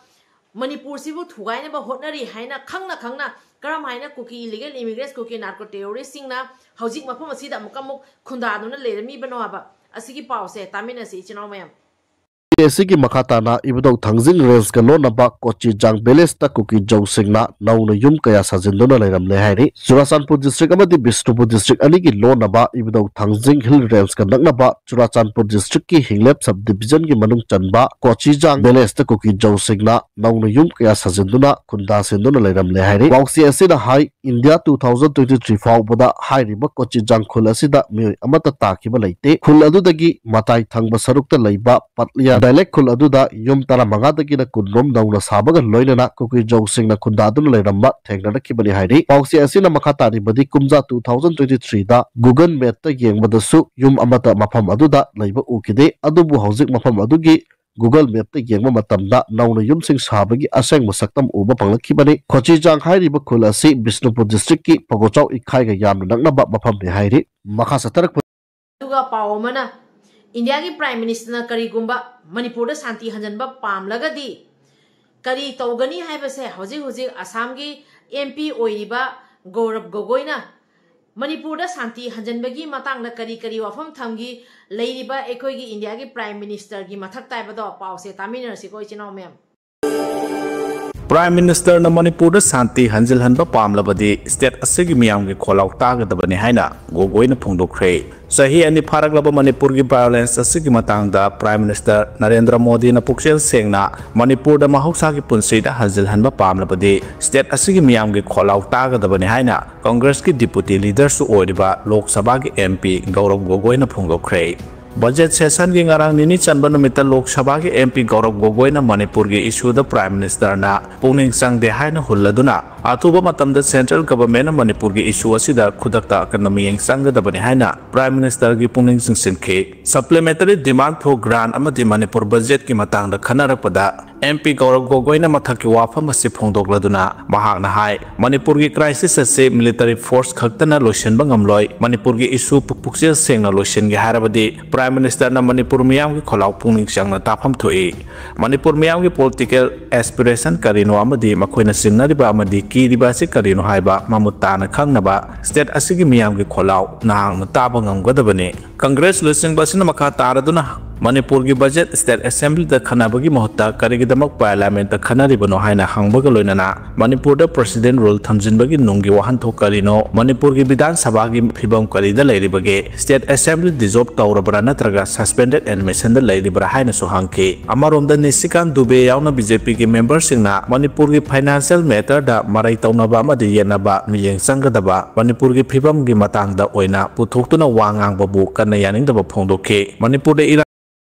ꯃꯅꯤꯄꯨꯔꯁꯤꯕꯨ ꯊꯨꯒꯥꯏꯅꯕ ꯍꯣꯠꯅꯔꯤ ꯍꯥꯏꯅ ꯈꯪꯅ ꯈꯪꯅ ꯀꯔꯝ ꯍꯥꯏꯅ ꯀꯨꯀꯤ illegal immigrants, ꯀꯨꯀꯤ narco terroristꯁꯤꯡꯅ ꯍꯧꯖꯤꯛ ꯃꯐꯝ ꯑꯁꯤꯗ ꯑꯃꯨꯛꯀ ꯑꯃꯨꯛ ꯈꯨꯟꯗꯥꯗꯨꯅ ꯂꯩꯔꯝꯃꯤꯕꯅꯣ ꯍꯥꯏꯕ? ꯑꯁꯤꯒꯤ ꯄꯥꯎꯁꯦ ꯇꯥꯃꯤꯟꯅꯁꯤ ꯏꯆꯤꯟ ꯏꯅꯥꯎ ꯃꯌꯥꯝ꯫ ꯑꯁꯤꯒꯤ ꯃꯈꯥ ꯇꯥꯅ ꯏꯕꯨꯙꯧ ꯊꯥꯡꯖꯤꯡ ꯔꯦꯟꯖꯀ ꯂꯣꯟꯅꯕ ꯀꯣꯆꯤꯖꯥꯡ ꯚꯤꯂꯦꯖꯇ ꯀꯨꯀꯤ ꯖꯧꯁꯤꯡꯅ ꯅꯧꯅ ꯌꯨꯝ ꯀꯌꯥ ꯁꯥꯖꯤꯟꯗꯨꯅ ꯂꯩꯔꯝꯂꯦ ꯍꯥꯏꯔꯤ꯫ ꯆꯨꯔꯥꯆꯥꯟꯄꯨꯔ ꯗꯤꯁꯇ꯭ꯔꯤꯛ ꯑꯃꯗꯤ ꯕꯤꯁꯅꯨꯄꯨꯔ ꯗꯤꯁꯇ꯭ꯔꯤꯛ ꯑꯅꯤꯒꯤ ꯂꯣꯟꯅꯕ ꯏꯕꯨꯙꯧ ꯊꯥꯡꯖꯤꯡ ꯍꯤꯜ ꯔꯦꯟꯖꯀ ꯅꯛꯅꯕ ꯆꯨꯔꯥꯆꯥꯟꯄꯨꯔ ꯗꯤꯁꯇ꯭ꯔꯤꯛꯀꯤ ꯍꯤꯡꯂꯦꯞ ꯁꯕ ꯗꯤꯚꯤꯖꯟꯒꯤ ꯃꯅꯨꯡ ꯆꯟꯕ ꯀꯣꯆꯤꯖꯥꯡ ꯚꯤꯂꯦꯖꯇ ꯀꯨꯀꯤ ꯖꯧꯁꯤꯡꯅ ꯅꯧꯅ ꯌꯨꯝ ꯀꯌꯥ ꯁꯥꯖꯤꯟꯗꯨꯅ ꯈꯨꯟꯗꯥ ꯁꯤꯟꯗꯨꯅ ꯂꯩꯔꯝꯂꯦ ꯍꯥꯏꯔꯤ꯫ ꯄꯥꯎꯆꯦ ꯑꯁꯤꯅ ꯍꯥꯏ, India two thousand twenty three ꯐꯥꯎꯕꯗ ꯍꯥꯏꯔꯤꯕ ꯀꯣꯆꯤꯖꯥꯡ ꯈꯨꯜ ꯑꯁꯤꯗ ꯃꯤꯑꯣꯏ ꯑꯃꯠꯇ ꯇꯥꯈꯤꯕ ꯂꯩꯇꯦ꯫ ꯈꯨꯜ ꯑꯗꯨꯗꯒꯤ ꯃꯇꯥꯏ ꯊꯪꯕ ꯁꯔꯨꯛꯇ ꯂꯩꯕ ꯄꯠꯂꯤꯌꯥ ꯗꯥꯏꯂꯦꯛ ꯈꯨꯜ ꯑꯗꯨꯗ ꯌꯨꯝ ꯇꯔꯥꯃꯉꯥꯗꯒꯤꯅ ꯀꯨꯟꯔꯣꯝ ꯅꯧꯅ ꯁꯥꯕꯒ ꯂꯣꯏꯅꯅ ꯀꯨꯀꯤ ꯖꯧꯁꯤꯡꯅ ꯈꯨꯟꯗꯥꯗꯨꯅ ꯂꯩꯔꯝꯕ ꯊꯦꯡꯅꯔꯛꯈꯤꯕꯅꯤ ꯍꯥꯏꯔꯤ꯫ ꯄꯥꯎꯆꯦ ꯑꯁꯤꯅ ꯃꯈꯥ ꯇꯥꯔꯤꯕꯗꯤ ꯀꯨꯝꯖꯥ two thousand twenty three ꯗ Google Map ꯇ ꯌꯦꯡꯕꯗꯁꯨ ꯌꯨꯝ ꯑꯃꯠꯇ ꯃꯐꯝ ꯑꯗꯨꯗ ꯂꯩꯕ ꯎꯈꯤꯗꯦ꯫ ꯑꯗꯨꯕꯨ ꯍꯧꯖꯤꯛ ꯃꯐꯝ ꯑꯗꯨꯒꯤ Google Map ꯇ ꯌꯦꯡꯕ ꯃꯇꯝꯗ ꯅꯧꯅ ꯌꯨꯝꯁꯤꯡ ꯁꯥꯕꯒꯤ ꯑꯁꯦꯡꯕ ꯁꯛꯇꯝ ꯎꯕ ꯐꯪꯂꯛꯈꯤꯕꯅꯤ꯫ ꯈꯣꯆꯤꯖꯥꯡ ꯍꯥꯏꯔꯤꯕ ꯈꯨꯜ ꯑꯁꯤ ꯕꯤꯁꯅꯨꯄꯨꯔ ꯗꯤꯁꯇ꯭ꯔꯤꯛꯀꯤ ꯄꯒꯣꯆꯥꯎ ꯏꯈꯥꯏꯒ ꯌꯥꯝꯅ ꯅꯛꯅꯕ ꯃꯐꯝꯅꯤ ꯍꯥꯏꯔꯤ꯫ ꯃꯈꯥ ꯆꯠꯊꯔꯛꯄ ꯑꯗꯨꯒ ꯄꯥꯎ ꯑꯃꯅ, ꯏꯟꯗꯤꯌꯥꯒꯤ ꯄ꯭ꯔꯥꯏꯝ ꯃꯤꯅꯤꯁꯇꯔꯅ ꯀꯔꯤꯒꯨꯝꯕ ꯃꯅꯤꯄꯨꯔꯗ ꯁꯥꯟꯇꯤ ꯍꯟꯖꯟꯕ ꯄꯥꯝꯂꯒꯗꯤ ꯀꯔꯤ ꯇꯧꯒꯅꯤ ꯍꯥꯏꯕꯁꯦ ꯍꯧꯖꯤꯛ ꯍꯧꯖꯤꯛ ꯑꯁꯥꯝꯒꯤ ꯑꯦꯝ ꯄꯤ ꯑꯣꯏꯔꯤꯕ ꯒꯧꯔꯕ ꯒꯣꯒꯣꯏꯅ ꯃꯅꯤꯄꯨꯔꯗ ꯁꯥꯟꯇꯤ ꯍꯟꯖꯟꯕꯒꯤ ꯃꯇꯥꯡꯗ ꯀꯔꯤ ꯀꯔꯤ ꯋꯥꯐꯝ ꯊꯝꯈꯤ? ꯂꯩꯔꯤꯕ ꯑꯩꯈꯣꯏꯒꯤ ꯏꯟꯗꯤꯌꯥꯒꯤ ꯄ꯭ꯔꯥꯏꯝ ꯃꯤꯅꯤꯁꯇꯔꯒꯤ ꯃꯊꯛꯇ ꯍꯥꯏꯕꯗꯣ ꯄꯥꯎꯁꯦ ꯇꯥꯃꯤꯟꯅꯔꯁꯤꯀꯣ, ꯏꯆꯤꯟ ꯏꯅꯥꯎ ꯃꯌꯥꯝ꯫ ꯄ꯭ꯔꯥꯏꯝ ꯃꯤꯅꯤꯁꯇꯔꯅ ꯃꯅꯤꯄꯨꯔꯗ ꯁꯥꯟꯇꯤ ꯍꯟꯖꯤꯜꯍꯟꯕ ꯄꯥꯝꯂꯕꯗꯤ ꯁ꯭ꯇꯦꯠ ꯑꯁꯤꯒꯤ ꯃꯤꯌꯥꯝꯒꯤ ꯈꯣꯜꯂꯥꯎ ꯇꯥꯒꯗꯕꯅꯤ ꯍꯥꯏꯅ ꯒꯣꯒꯣꯏꯅ ꯐꯣꯡꯗꯣꯛꯈ꯭ꯔꯦ꯫ ꯆꯍꯤ ꯑꯅꯤ ꯐꯥꯔꯛꯂꯕ ꯃꯅꯤꯄꯨꯔꯒꯤ ꯚꯥꯏꯑꯣꯂꯦꯟꯁ ꯑꯁꯤꯒꯤ ꯃꯇꯥꯡꯗ ꯄ꯭ꯔꯥꯏꯝ ꯃꯤꯅꯤꯁꯇꯔ ꯅꯔꯦꯟꯗ꯭ꯔ ꯃꯣꯗꯤꯅ ꯄꯨꯛꯆꯦꯜ ꯁꯦꯡꯅ ꯃꯅꯤꯄꯨꯔꯗ ꯃꯍꯧꯁꯥꯒꯤ ꯄꯨꯟꯁꯤꯗ ꯍꯟꯖꯤꯜꯍꯟꯕ ꯄꯥꯝꯂꯕꯗꯤ ꯁ꯭ꯇꯦꯠ ꯑꯁꯤꯒꯤ ꯃꯤꯌꯥꯝꯒꯤ ꯈꯣꯜꯂꯥꯎ ꯇꯥꯒꯗꯕꯅꯤ ꯍꯥꯏꯅ ꯀꯪꯒ꯭ꯔꯦꯁꯀꯤ ꯗꯤꯄꯨꯇꯤ ꯂꯤꯗꯔꯁꯨ ꯑꯣꯏꯔꯤꯕ ꯂꯣꯛ ꯁꯚꯥꯒꯤ ꯑꯦꯝ ꯄꯤ ꯒꯧꯔꯕ ꯒꯣꯒꯣꯏꯅ ꯐꯣꯡꯗꯣꯛꯈ꯭ꯔꯦ꯫ ꯕꯖꯦꯠ ꯁꯦꯁꯟꯒꯤ ꯉꯔꯥꯡ ꯅꯤꯅꯤ ꯆꯟꯕ ꯅꯨꯃꯤꯠꯇ ꯂꯣꯛ ꯁꯚꯥꯒꯤ ꯑꯦꯝ ꯄꯤ ꯒꯧꯔꯕ ꯒꯣꯒꯣꯏꯅ ꯃꯅꯤꯄꯨꯔꯒꯤ ꯏꯁꯨꯗ ꯄ꯭ꯔꯥꯏꯝ ꯃꯤꯅꯤꯁꯇꯔꯅ ꯄꯨꯛꯅꯤꯡ ꯆꯪꯗꯦ ꯍꯥꯏꯅ ꯍꯨꯜꯂꯗꯨꯅ, ꯑꯊꯨꯕ ꯃꯇꯝꯗ ꯁꯦꯟꯇ꯭ꯔꯦꯜ ꯒꯚꯔꯟꯃꯦꯟꯠꯅ ꯃꯅꯤꯄꯨꯔꯒꯤ ꯏꯁꯨ ꯑꯁꯤꯗ ꯈꯨꯗꯛꯇ ꯑꯀꯟꯕ ꯃꯤꯠꯌꯦꯡ ꯆꯪꯒꯗꯕꯅꯤ ꯍꯥꯏꯅ ꯄ꯭ꯔꯥꯏꯝ ꯃꯤꯅꯤꯁꯇꯔꯒꯤ ꯄꯨꯛꯅꯤꯡ ꯆꯤꯡꯁꯤꯟꯈꯤ꯫ Supplementary demand for grant ꯑꯃꯗꯤ ꯃꯅꯤꯄꯨꯔ ꯕꯖꯦꯠꯀꯤ ꯃꯇꯥꯡꯗ ꯈꯟꯅꯔꯛꯄꯗ, ꯑꯦꯝ ꯄꯤ ꯒꯧꯔꯕ ꯒꯣꯒꯣꯏꯅ ꯃꯊꯛꯀꯤ ꯋꯥꯐꯝ ꯑꯁꯤ ꯐꯣꯡꯗꯣꯛꯂꯗꯨꯅ ꯃꯍꯥꯛꯅ ꯍꯥꯏ, ꯃꯅꯤꯄꯨꯔꯒꯤ ꯀ꯭ꯔꯥꯏꯁꯤꯁ ꯑꯁꯤ ꯃꯤꯂꯤꯇꯔꯤ ꯐꯣꯔꯁ ꯈꯛꯇꯅ ꯂꯣꯏꯁꯤꯟꯕ ꯉꯝꯂꯣꯏ, ꯃꯅꯤꯄꯨꯔꯒꯤ ꯏꯁꯨ ꯄꯨ-, ꯄꯨꯛꯆꯦꯜ ꯁꯦꯡꯅ ꯂꯣꯏꯁꯤꯟꯒꯦ ꯍꯥꯏꯔꯕꯗꯤ ꯄ꯭ꯔꯥꯏꯝ ꯃꯤꯅꯤꯁꯇꯔꯅ ꯃꯅꯤꯄꯨꯔ ꯃꯤꯌꯥꯝꯒꯤ ꯈꯣꯜꯂꯥꯎ ꯄꯨꯛꯅꯤꯡ ꯆꯪꯅ ꯇꯥꯐꯝ ꯊꯣꯛꯏ꯫ ꯃꯅꯤꯄꯨꯔ ꯃꯤꯌꯥꯝꯒꯤ ꯄꯣꯂꯤꯇꯤꯀꯦꯜ ꯑꯦꯁꯄꯤꯔꯦꯁꯟ ꯀꯔꯤꯅꯣ ꯑꯃꯗꯤ ꯃꯈꯣꯏꯅ ꯆꯤꯡꯅꯔꯤꯕ ꯑꯃꯗꯤ ꯀꯤꯔꯤꯕ ꯑꯁꯤ ꯀꯔꯤꯅꯣ ꯍꯥꯏꯕ ꯃꯃꯨꯠ ꯇꯥꯅ ꯈꯪꯅꯕ ꯁ꯭ꯇꯦꯠ ꯑꯁꯤꯒꯤ ꯃꯤꯌꯥꯝꯒꯤ ꯈꯣꯜꯂꯥꯎ ꯅꯍꯥꯛꯅ ꯇꯥꯕ ꯉꯝꯒꯗꯕꯅꯤ꯫ ꯀꯪꯒ꯭ꯔꯦꯁ ꯂꯨꯆꯤꯡꯕ ꯑꯁꯤꯅ ꯃꯈꯥ ꯇꯥꯔꯗꯨꯅ ꯃꯅꯤꯄꯨꯔꯒꯤ ꯕꯖꯦꯠ ꯁ꯭ꯇꯦꯠ ꯑꯦꯁꯦꯝꯕ꯭ꯂꯤꯗ ꯈꯟꯅꯕꯒꯤ ꯃꯍꯨꯠꯇ ꯀꯔꯤꯒꯤꯗꯃꯛ ꯄꯥꯔꯂꯤꯌꯥꯃꯦꯟꯠꯇ ꯈꯟꯅꯔꯤꯕꯅꯣ ꯍꯥꯏꯅ ꯍꯪꯕꯒ ꯂꯣꯏꯅꯅ ꯃꯅꯤꯄꯨꯔꯗ ꯄ꯭ꯔꯦꯁꯤꯗꯦꯟꯠ ꯔꯨꯜ ꯊꯝꯖꯤꯟꯕꯒꯤ ꯅꯨꯡꯒꯤ ꯋꯥꯍꯟꯊꯣꯛ ꯀꯔꯤꯅꯣ? ꯃꯅꯤꯄꯨꯔꯒꯤ ꯕꯤꯙꯥꯟ ꯁꯚꯥꯒꯤ ꯐꯤꯕꯝ ꯀꯔꯤꯗ ꯂꯩꯔꯤꯕꯒꯦ? ꯁ꯭ꯇꯦꯠ ꯑꯦꯁꯦꯝꯕ꯭ꯂꯤ ꯗꯤꯖꯣꯜꯕ ꯇꯧꯔꯕ꯭ꯔꯥ ꯅꯠꯇ꯭ꯔꯒ ꯁꯁꯄꯦꯟꯗꯦꯗ ꯑꯦꯗꯃꯤꯁꯟꯗ ꯂꯩꯔꯤꯕ꯭ꯔꯥ ꯍꯥꯏꯅꯁꯨ ꯍꯪꯈꯤ꯫ ꯑꯃꯔꯣꯝꯗ ꯅꯤꯁꯤꯀꯥꯟ ꯗꯨꯕꯦ ꯌꯥꯎꯅ ꯕꯤ ꯖꯦ ꯄꯤꯒꯤ ꯃꯦꯝꯕꯔꯁꯤꯡꯅ ꯃꯅꯤꯄꯨꯔꯒꯤ ꯐꯥꯏꯅꯥꯟꯁꯤꯌꯦꯜ ꯃꯦꯇꯔꯗ ꯃꯔꯩ ꯇꯧꯅꯕ ꯑꯃꯗꯤ ꯌꯦꯠꯅꯕ ꯃꯤꯠꯌꯦꯡ ꯆꯪꯒꯗꯕ ꯃꯅꯤꯄꯨꯔꯒꯤ ꯐꯤꯕꯝꯒꯤ ꯃꯇꯥꯡꯗ ꯑꯣꯏꯅ ꯄꯨꯊꯣꯛꯇꯨꯅ ꯋꯥ ꯉꯥꯡꯕꯕꯨ ꯀꯟꯅ ꯌꯥꯅꯤꯡꯗꯕ ꯐꯣꯡꯗꯣꯛꯈꯤ꯫ ꯃꯅꯤꯄꯨꯔꯗ ꯏꯔꯥꯡ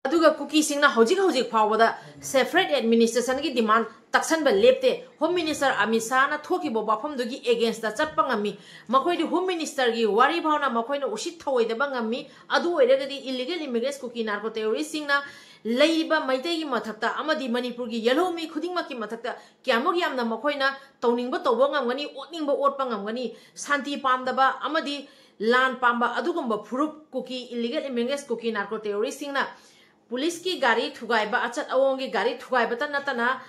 ꯑꯗꯨꯒ ꯀꯨꯀꯤꯁꯤꯡꯅ ꯍꯧꯖꯤꯛ ꯍꯧꯖꯤꯛ ꯐꯥꯎꯕꯗ ꯁꯦꯄꯔꯦꯠ ꯑꯦꯗꯃꯤꯅꯤꯁꯇ꯭ꯔꯦꯁꯟꯒꯤ ꯗꯤꯃꯥꯟ ꯇꯛꯁꯟꯕ ꯂꯦꯞꯇꯦ꯫ ꯍꯣꯝ ꯃꯤꯅꯤꯁꯇꯔ ꯑꯃꯤꯠ ꯁꯥꯍꯅ ꯊꯣꯛꯈꯤꯕ ꯋꯥꯐꯝꯗꯨꯒꯤ ꯑꯦꯒꯦꯟꯁꯇ ꯆꯠꯄ ꯉꯝꯃꯤ꯫ ꯃꯈꯣꯏꯗꯤ ꯍꯣꯝ ꯃꯤꯅꯤꯁꯇꯔꯒꯤ ꯋꯥꯔꯤ ꯐꯥꯎꯅ ꯃꯈꯣꯏꯅ ꯎꯁꯤꯠ ꯊꯧꯑꯣꯏꯗꯕ ꯉꯝꯃꯤ꯫ ꯑꯗꯨ ꯑꯣꯏꯔꯒꯗꯤ ꯏꯂꯤꯒꯦꯜ ꯏꯃꯤꯒ꯭ꯔꯦꯟꯠꯁ ꯀꯨꯀꯤ ꯅꯥꯔꯀꯣ ꯇꯦꯔꯣꯔꯤꯁꯁꯤꯡꯅ ꯂꯩꯔꯤꯕ ꯃꯩꯇꯩꯒꯤ ꯃꯊꯛꯇ ꯑꯃꯗꯤ ꯃꯅꯤꯄꯨꯔꯒꯤ ꯌꯦꯜꯍꯧꯃꯤ ꯈꯨꯗꯤꯡꯃꯛꯀꯤ ꯃꯊꯛꯇ ꯀꯌꯥꯃꯨꯛ ꯌꯥꯝꯅ ꯃꯈꯣꯏꯅ ꯇꯧꯅꯤꯡꯕ ꯇꯧꯕ ꯉꯝꯒꯅꯤ, ꯑꯣꯠꯅꯤꯡꯕ ꯑꯣꯠꯄ ꯉꯝꯒꯅꯤ? ꯁꯥꯟꯇꯤ ꯄꯥꯝꯗꯕ ꯑꯃꯗꯤ ꯂꯥꯟ ꯄꯥꯝꯕ ꯑꯗꯨꯒꯨꯝꯕ ꯐꯨꯔꯨꯞ ꯀꯨꯀꯤ ꯏꯂꯤꯒꯦꯜ ꯏꯃꯤꯒ꯭ꯔꯦꯟꯠꯁ ꯀꯨꯀꯤ ꯅꯥꯔꯀꯣ ꯇꯦꯔꯣꯔꯤꯁꯁꯤꯡꯅ ꯄꯨꯂꯤꯁꯀꯤ ꯒꯥꯔꯤ ꯊꯨꯒꯥꯏꯕ, ꯑꯆꯠ ꯑꯋꯣꯡꯒꯤ ꯒꯥꯔꯤ ꯊꯨꯒꯥꯏꯕꯇ ꯅꯠꯇꯅ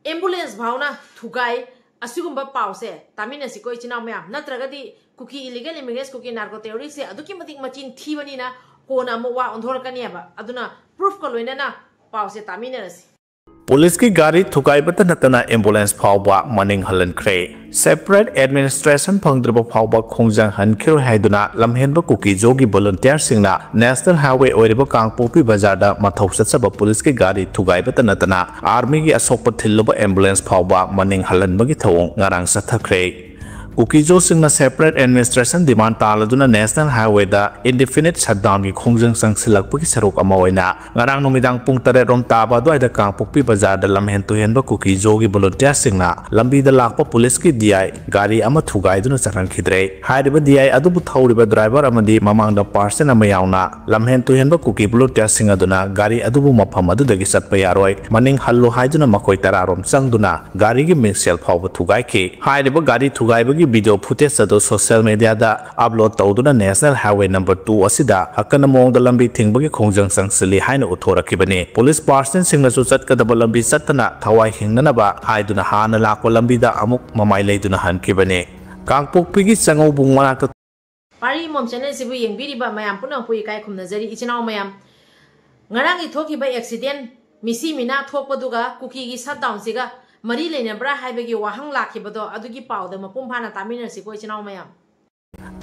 ꯑꯦꯝꯕꯨꯂꯦꯟꯁ ꯐꯥꯎꯅ ꯊꯨꯒꯥꯏ꯫ ꯑꯁꯤꯒꯨꯝꯕ ꯄꯥꯎꯁꯦ ꯇꯥꯃꯤꯟꯅꯁꯤꯀꯣ ꯏꯆꯤꯟ ꯏꯅꯥꯎ ꯃꯌꯥꯝ, ꯅꯠꯇ꯭ꯔꯒꯗꯤ ꯀꯨꯀꯤ ꯏꯂꯤꯒꯦꯜ ꯏꯃꯤꯒ꯭ꯔꯦꯟꯠꯁ ꯀꯨꯀꯤ ꯅꯥꯔꯀꯣ ꯇꯦꯔꯣꯔꯤꯁꯁꯦ ꯑꯗꯨꯛꯀꯤ ꯃꯇꯤꯛ ꯃꯆꯤꯟ ꯊꯤꯕꯅꯤꯅ ꯀꯣꯟꯅ ꯑꯃꯨꯛ ꯋꯥ ꯑꯣꯟꯊꯣꯔꯛꯀꯅꯦꯕ꯫ ꯑꯗꯨꯅ ꯄ꯭ꯔꯨꯐꯀ ꯂꯣꯏꯅꯅ ꯄꯥꯎꯁꯦ ꯇꯥꯃꯤꯟꯅꯔꯁꯤ꯫ ꯄꯨꯂꯤꯁꯀꯤ ꯒꯥꯔꯤ ꯊꯨꯒꯥꯏꯕꯇ ꯅꯠꯇꯅ ꯑꯦꯝꯕꯨꯂꯦꯟꯁ ꯐꯥꯎꯕ ꯃꯅꯤꯡ ꯍꯜꯍꯟꯈ꯭ꯔꯦ꯫ ꯁꯦꯄꯔꯦꯠ ꯑꯦꯗꯃꯤꯅꯤꯁꯇ꯭ꯔꯦꯁꯟ ꯐꯪꯗ꯭ꯔꯤꯕ ꯐꯥꯎꯕ ꯈꯣꯡꯖꯪ ꯍꯟꯈꯤꯔꯣꯏ ꯍꯥꯏꯗꯨꯅ ꯂꯝꯍꯦꯟꯕ ꯀꯨꯀꯤꯖꯣꯒꯤ ꯚꯣꯂꯨꯟꯇꯤꯌꯔꯁꯤꯡꯅ ꯅꯦꯁꯅꯦꯜ ꯍꯥꯏꯋꯦ ꯑꯣꯏꯔꯤꯕ ꯀꯥꯡꯄꯣꯛꯄꯤ ꯕꯖꯥꯔꯗ ꯃꯊꯧ ꯆꯠꯆꯕ ꯄꯨꯂꯤꯁꯀꯤ ꯒꯥꯔꯤ ꯊꯨꯒꯥꯏꯕꯇ ꯅꯠꯇꯅ ꯑꯥꯔꯃꯤꯒꯤ ꯑꯁꯣꯛꯄ ꯊꯤꯜꯂꯨꯕ ꯑꯦꯝꯕꯨꯂꯦꯟꯁ ꯐꯥꯎꯕ ꯃꯅꯤꯡ ꯍꯜꯍꯟꯕꯒꯤ ꯊꯧꯑꯣꯡ ꯉꯔꯥꯡ ꯆꯠꯊꯈ꯭ꯔꯦ꯫ ꯀꯨꯀꯤꯖꯣꯁꯤꯡꯅ ꯁꯦꯄꯔꯦꯠ ꯑꯦꯗꯃꯤꯅꯤꯁꯇ꯭ꯔꯦꯁꯟ ꯗꯤꯃꯥꯟ ꯇꯥꯜꯂꯗꯨꯅ ꯅꯦꯁꯅꯦꯜ ꯍꯥꯏꯋꯦꯗ ꯏꯟꯗꯤꯐꯤꯅꯤꯠ ꯁꯠꯗꯥꯎꯟꯒꯤ ꯈꯣꯡꯖꯪ ꯆꯪꯁꯤꯜꯂꯛꯄꯒꯤ ꯁꯔꯨꯛ ꯑꯃ ꯑꯣꯏꯅ ꯉꯔꯥꯡ ꯅꯨꯃꯤꯗꯥꯡ ꯄꯨꯡ ꯇꯔꯦꯠ ꯔꯣꯝ ꯇꯥꯕ ꯑꯗꯨꯋꯥꯏꯗ ꯀꯥꯡꯄꯣꯛꯄꯤ ꯕꯖꯥꯔꯗ ꯂꯝꯍꯦꯟ ꯇꯨꯍꯦꯟꯕ ꯀꯨꯀꯤꯖꯣꯒꯤ ꯚꯣꯂꯨꯟꯇꯤꯌꯔꯁꯤꯡꯅ ꯂꯝꯕꯤꯗ ꯂꯥꯛꯄ ꯄꯨꯂꯤꯁꯀꯤ ꯗꯤ ꯑꯥꯏ ꯒꯥꯔꯤ ꯑꯃ ꯊꯨꯒꯥꯏꯗꯨꯅ ꯆꯠꯍꯟꯈꯤꯗ꯭ꯔꯦ꯫ ꯍꯥꯏꯔꯤꯕ ꯗꯤ ꯑꯥꯏ ꯑꯗꯨꯕꯨ ꯊꯧꯔꯤꯕ ꯗ꯭ꯔꯥꯏꯚꯔ ꯑꯃꯗꯤ ꯃꯃꯥꯡꯗ ꯄꯥꯔꯁꯟ ꯑꯃ ꯌꯥꯎꯅ ꯂꯝꯍꯦꯟ ꯇꯨꯍꯦꯟꯕ ꯀꯨꯀꯤ ꯚꯣꯂꯨꯟꯇꯤꯌꯔꯁꯤꯡ ꯑꯗꯨꯅ ꯒꯥꯔꯤ ꯑꯗꯨꯕꯨ ꯃꯐꯝ ꯑꯗꯨꯗꯒꯤ ꯆꯠꯄ ꯌꯥꯔꯣꯏ, ꯃꯅꯤꯡ ꯍꯜꯂꯨ ꯍꯥꯏꯗꯨꯅ ꯃꯈꯣꯏ ꯇꯔꯥꯔꯣꯝ ꯆꯪꯗꯨꯅ ꯒꯥꯔꯤꯒꯤ ꯃꯤꯡꯁꯦꯜ ꯐꯥꯎꯕ ꯊꯨꯒꯥꯏꯈꯤ꯫ ꯍꯥꯏꯔꯤꯕ ꯒꯥꯔꯤ ꯊꯨꯒꯥꯏꯕꯒꯤ ꯚꯤꯗꯤꯑꯣ ꯐꯨꯇꯦꯖ ꯑꯗꯨ ꯁꯣꯁꯤꯌꯦꯜ ꯃꯤꯗꯤꯌꯥꯗ ꯑꯞꯂꯣꯗ ꯇꯧꯗꯨꯅ ꯅꯦꯁꯅꯦꯜ ꯍꯥꯏꯋꯦ ꯅꯝꯕꯔ ꯇꯨ ꯑꯁꯤꯗ ꯑꯀꯟꯕ ꯃꯑꯣꯡꯗ ꯂꯝꯕꯤ ꯊꯤꯡꯕꯒꯤ ꯈꯣꯡꯖꯪ ꯆꯪꯁꯤꯜꯂꯤ ꯍꯥꯏꯅ ꯎꯠꯊꯣꯔꯛꯈꯤꯕꯅꯤ꯫ ꯄꯨꯂꯤꯁ ꯄꯥꯔꯁꯟꯁꯤꯡꯅꯁꯨ ꯆꯠꯀꯗꯕ ꯂꯝꯕꯤ ꯆꯠꯇꯅ ꯊꯋꯥꯏ ꯍꯤꯡꯅꯅꯕ ꯍꯥꯏꯗꯨꯅ ꯍꯥꯟꯅ ꯂꯥꯛꯄ ꯂꯝꯕꯤꯗ ꯑꯃꯨꯛ ꯃꯃꯥꯏ ꯂꯩꯗꯨꯅ ꯍꯟꯈꯤꯕꯅꯤ꯫ ꯀꯥꯡꯄꯣꯛꯄꯤꯒꯤ ꯆꯉꯧꯕꯨꯡ ꯃꯅꯥꯛꯇ ꯄꯥꯔꯤ ꯃꯣꯝ ꯆꯦꯅꯦꯜꯁꯤꯕꯨ ꯌꯦꯡꯕꯤꯔꯤꯕ ꯃꯌꯥꯝ ꯄꯨꯝꯅꯃꯛꯄꯨ ꯏꯀꯥꯏ ꯈꯨꯝꯅꯖꯔꯤ꯫ ꯏꯆꯤꯟ ꯏꯅꯥꯎ ꯃꯌꯥꯝ, ꯉꯔꯥꯡꯒꯤ ꯊꯣꯛꯈꯤꯕ ꯑꯦꯛꯁꯤꯗꯦꯟ, ꯃꯤꯁꯤ ꯃꯤꯅꯥ ꯊꯣꯛꯄꯗꯨꯒ ꯀꯨꯀꯤꯒꯤ ꯁꯠꯗꯥꯎꯟꯁꯤꯒ ꯃꯔꯤ ꯂꯩꯅꯕ꯭ꯔꯥ ꯍꯥꯏꯕꯒꯤ ꯋꯥꯍꯪ ꯂꯥꯛꯈꯤꯕꯗꯣ, ꯑꯗꯨꯒꯤ ꯄꯥꯎꯗ ꯃꯄꯨꯡ ꯐꯥꯅ ꯇꯥꯃꯤꯟꯅꯁꯤꯀꯣ, ꯏꯆꯤꯟ ꯏꯅꯥꯎ ꯃꯌꯥꯝ꯫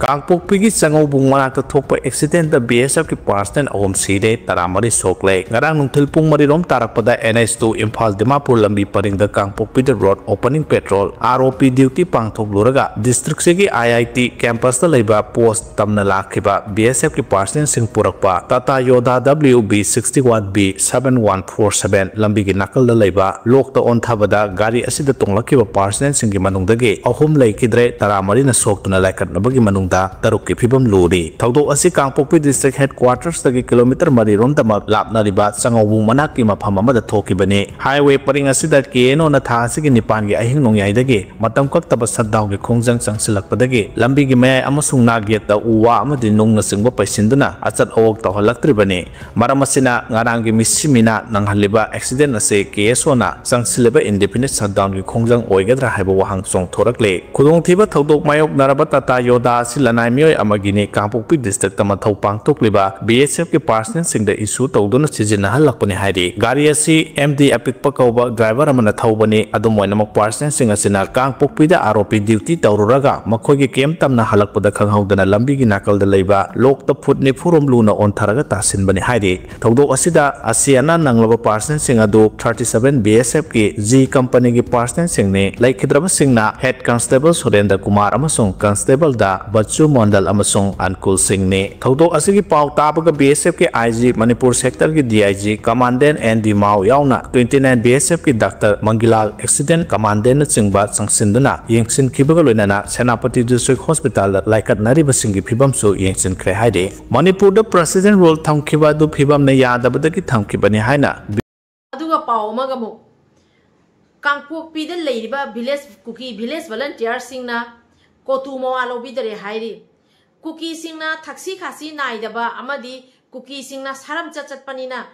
ꯀꯥꯡꯄꯣꯛꯄꯤꯒꯤ ꯆꯉꯧꯕꯨꯡ ꯃꯅꯥꯛꯇ ꯊꯣꯛꯄ ꯑꯦꯛꯁꯤꯗꯦꯟꯗ ꯕꯤ ꯑꯦꯁ ꯑꯦꯐꯀꯤ ꯄꯥꯔꯁꯅꯦꯜ ꯑꯍꯨꯝ ꯁꯤꯔꯦ, ꯇꯔꯥꯃꯔꯤ ꯁꯣꯛꯂꯦ꯫ ꯉꯔꯥꯡ ꯅꯨꯡꯊꯤꯜ ꯄꯨꯡ ꯃꯔꯤꯔꯣꯝ ꯇꯥꯔꯛꯄꯗ N H two Imphal Dimapur ꯂꯝꯕꯤ ꯄꯔꯤꯡꯗ ꯀꯥꯡꯄꯣꯛꯄꯤꯗ ꯔꯣꯗ ꯑꯣꯄꯅꯤꯡ ꯄꯦꯇ꯭ꯔꯣꯜ, ꯑꯥꯔ ꯑꯣ ꯄꯤ ꯗ꯭ꯌꯨꯇꯤ ꯄꯥꯡꯊꯣꯛꯂꯨꯔꯒ ꯗꯤꯁꯇ꯭ꯔꯤꯛꯁꯤꯒꯤ ꯑꯥꯏ ꯑꯥꯏ ꯇꯤ ꯀꯦꯝꯄꯁꯇ ꯂꯩꯕ ꯄꯣꯁ ꯇꯝꯅ ꯂꯥꯛꯈꯤꯕ ꯕꯤ ꯑꯦꯁ ꯑꯦꯐꯀꯤ ꯄꯥꯔꯁꯅꯦꯜꯁꯤꯡ ꯄꯨꯔꯛꯄ Tata Yodha W B sixty one B seven one four seven ꯂꯝꯕꯤꯒꯤ ꯅꯥꯀꯜꯗ ꯂꯩꯕ ꯂꯣꯛꯇ ꯑꯣꯟꯊꯕꯗ ꯒꯥꯔꯤ ꯑꯁꯤꯗ ꯇꯣꯡꯂꯛꯈꯤꯕ ꯄꯥꯔꯁꯅꯦꯜꯁꯤꯡꯒꯤ ꯃꯅꯨꯡꯗꯒꯤ ꯑꯍꯨꯝ ꯂꯩꯈꯤꯗ꯭ꯔꯦ, ꯇꯔꯥꯃꯔꯤꯅ ꯁꯣꯛꯇꯨꯅ ꯂꯥꯏꯀꯠꯅꯕꯒꯤ ꯃꯅꯨꯡꯗ ꯇꯔꯨꯛꯀꯤ ꯐꯤꯕꯝ ꯂꯨꯔꯤ꯫ ꯊꯧꯗꯣꯛ ꯑꯁꯤ ꯀꯥꯡꯄꯣꯛꯄꯤ ꯗꯤꯁꯇ꯭ꯔꯤꯛ ꯍꯦꯗ ꯀ꯭ꯋꯥꯔꯇꯔꯁꯇꯒꯤ ꯀꯤꯂꯣꯃꯤꯇꯔ ꯃꯔꯤꯔꯣꯝꯗꯃꯛ ꯂꯥꯞꯅꯔꯤꯕ ꯆꯉꯧꯕꯨꯡ ꯃꯅꯥꯛꯀꯤ ꯃꯐꯝ ꯑꯃꯗ ꯊꯣꯛꯈꯤꯕꯅꯤ꯫ ꯍꯥꯏꯋꯦ ꯄꯔꯤꯡ ꯑꯁꯤꯗ ꯀꯦ ꯑꯦꯟ ꯑꯣꯅ ꯊꯥ ꯑꯁꯤꯒꯤ ꯅꯤꯄꯥꯟꯒꯤ ꯑꯍꯤꯡ ꯅꯣꯡꯌꯥꯏꯗꯒꯤ ꯃꯇꯝ ꯀꯛꯇꯕ ꯁꯠꯗꯥꯎꯟꯒꯤ ꯈꯣꯡꯖꯪ ꯆꯪꯁꯤꯜꯂꯛꯄꯗꯒꯤ ꯂꯝꯕꯤꯒꯤ ꯃꯌꯥꯏ ꯑꯃꯁꯨꯡ ꯅꯥꯛ ꯌꯦꯠꯇ ꯎ ꯋꯥ ꯑꯃꯗꯤ ꯅꯨꯡꯅꯆꯤꯡꯕ ꯄꯩꯁꯤꯟꯗꯨꯅ ꯑꯆꯠ ꯑꯋꯣꯛ ꯇꯧꯍꯜꯂꯛꯇ꯭ꯔꯤꯕꯅꯤ꯫ ꯃꯔꯝ ꯑꯁꯤꯅ ꯉꯔꯥꯡꯒꯤ ꯃꯤꯁꯤ ꯃꯤꯅꯥ ꯅꯪꯍꯜꯂꯤꯕ ꯑꯦꯛꯁꯤꯗꯦꯟ ꯑꯁꯤ ꯀꯦ ꯑꯦꯁ ꯑꯣꯅ ꯆꯪꯁꯤꯜꯂꯤꯕ ꯏꯟꯗꯤꯐꯤꯅꯤꯠ ꯁꯠꯗꯥꯎꯟꯒꯤ ꯈꯣꯡꯖꯪ ꯑꯣꯏꯒꯗ꯭ꯔꯥ ꯍꯥꯏꯕ ꯋꯥꯍꯪ ꯆꯣꯡꯊꯣꯔꯛꯂꯦ꯫ ꯈꯨꯗꯣꯡꯊꯤꯕ ꯊꯧꯗꯣꯛ ꯃꯥꯌꯣꯛꯅꯔꯕ ꯇꯥꯇꯥ ꯌꯣꯗꯥ ꯑꯁꯤ ꯂꯅꯥꯏ ꯃꯤꯑꯣꯏ ꯑꯃꯒꯤꯅꯤ꯫ ꯀꯥꯡꯄꯣꯛꯄꯤ ꯗꯤꯁꯇ꯭ꯔꯤꯛꯇ ꯃꯊꯧ ꯄꯥꯡꯊꯣꯛꯂꯤꯕ ꯕꯤ ꯑꯦꯁ ꯑꯦꯐꯀꯤ ꯄꯥꯔꯁꯅꯦꯜꯁꯤꯡꯗ ꯏꯁꯨ ꯇꯧꯗꯨꯅ ꯁꯤꯖꯤꯟꯅꯍꯜꯂꯛꯄꯅꯤ ꯍꯥꯏꯔꯤ꯫ ꯒꯥꯔꯤ ꯑꯁꯤ ꯑꯦꯝ ꯗꯤ ꯑꯄꯤꯛꯄ ꯀꯧꯕ ꯗ꯭ꯔꯥꯏꯚꯔ ꯑꯃꯅ ꯊꯧꯕꯅꯤ꯫ ꯑꯗꯨꯝ ꯑꯣꯏꯅꯃꯛ, ꯄꯥꯔꯁꯅꯦꯜꯁꯤꯡ ꯑꯁꯤꯅ ꯀꯥꯡꯄꯣꯛꯄꯤꯗ ꯑꯥꯔ ꯑꯣ ꯄꯤ ꯗ꯭ꯌꯨꯇꯤ ꯇꯧꯔꯨꯔꯒ ꯃꯈꯣꯏꯒꯤ ꯀꯦꯝ ꯇꯝꯅ ꯍꯜꯂꯛꯄꯗ ꯈꯪꯍꯧꯗꯅ ꯂꯝꯕꯤꯒꯤ ꯅꯥꯀꯜꯗ ꯂꯩꯕ ꯂꯣꯛꯇ ꯐꯨꯠ ꯅꯤꯐꯨ ꯔꯣꯝ ꯂꯨꯅ ꯑꯣꯟꯊꯔꯒ ꯇꯥꯁꯤꯟꯕꯅꯤ ꯍꯥꯏꯔꯤ꯫ ꯊꯧꯗꯣꯛ ꯑꯁꯤꯗ ꯑꯁꯤ ꯑꯅꯥ ꯅꯪꯂꯕ ꯄꯥꯔꯁꯅꯦꯜꯁꯤꯡ ꯑꯗꯨ thirty seven B S ꯑꯦꯐꯀꯤ G ꯀꯝꯄꯅꯤꯒꯤ ꯄꯥꯔꯁꯅꯦꯜꯁꯤꯡꯅꯤ꯫ ꯂꯩꯈꯤꯗ꯭ꯔꯕꯁꯤꯡꯅ ꯍꯦꯗ ꯀꯟꯁꯇꯦꯕꯜ ꯁꯨꯔꯦꯟꯗ꯭ꯔ ꯀꯨꯃꯥꯔ ꯑꯃꯁꯨꯡ ꯀꯟꯁꯇꯦꯕꯜ ꯗꯥ ꯕꯆꯨ ꯃꯣꯟꯗꯜ ꯑꯃꯁꯨꯡ ꯑꯟꯀꯨꯜ ꯁꯤꯡꯅꯤ꯫ ꯊꯧꯗꯣꯛ ꯑꯁꯤꯒꯤ ꯄꯥꯎ ꯇꯥꯕꯒ ꯕꯤ ꯑꯦꯁ ꯑꯦꯐꯀꯤ ꯑꯥꯏ ꯖꯤ, ꯃꯅꯤꯄꯨꯔ ꯁꯦꯛꯇꯔꯒꯤ D I G commandant N D ꯃꯥꯎ ꯌꯥꯎꯅ ꯇ꯭ꯋꯦꯟꯇꯤ ꯅꯥꯏꯟ ꯕꯤ ꯑꯦꯁ ꯑꯦꯐꯀꯤ ꯗꯥꯛꯇꯔ ꯃꯪꯒꯤꯂꯥꯜ, ꯑꯦꯛꯁꯤꯗꯦꯟ ꯀꯃꯥꯟꯗꯦꯟꯅꯆꯤꯡꯕ ꯆꯪꯁꯤꯟꯗꯨꯅ ꯌꯦꯡꯁꯤꯟꯈꯤꯕꯒ ꯂꯣꯏꯅꯅ ꯁꯦꯅꯥꯄꯇꯤ ꯗꯤꯁꯇ꯭ꯔꯤꯛ ꯍꯣꯁꯄꯤꯇꯥꯜꯗ ꯂꯥꯏꯀꯠꯅꯔꯤꯕꯁꯤꯡꯒꯤ ꯐꯤꯕꯝꯁꯨ ꯌꯦꯡꯁꯤꯟꯈ꯭ꯔꯦ ꯍꯥꯏꯔꯤ꯫ ꯃꯅꯤꯄꯨꯔꯗ ꯄ꯭ꯔꯦꯁꯤꯗꯦꯟ ꯔꯨꯜ ꯊꯝꯈꯤꯕ ꯑꯗꯨ ꯐꯤꯕꯝꯅ ꯌꯥꯗꯕꯗꯒꯤ ꯊꯝꯈꯤꯕꯅꯤ ꯍꯥꯏꯅ ꯑꯗꯨꯒ ꯄꯥꯎ ꯑꯃꯒ ꯑꯃꯨꯛ, ꯀꯥꯡꯄꯣꯛꯄꯤꯗ ꯂꯩꯔꯤꯕ ꯚꯤꯂꯦꯖ, ꯀꯨꯀꯤ ꯚꯤꯂꯦꯖ ꯚꯣꯂꯟꯇꯤꯌꯔꯁꯤꯡꯅ ꯀꯣꯇꯨ ꯃꯋꯥ ꯂꯧꯕꯤꯗꯔꯦ ꯍꯥꯏꯔꯤ꯫ ꯀꯨꯀꯤꯁꯤꯡꯅ ꯊꯛꯁꯤ ꯈꯥꯁꯤ ꯅꯥꯏꯗꯕ ꯑꯃꯗꯤ ꯀꯨꯀꯤꯁꯤꯡꯅ ꯁꯥꯔꯝ ꯆꯠ ꯆꯠꯄꯅꯤꯅ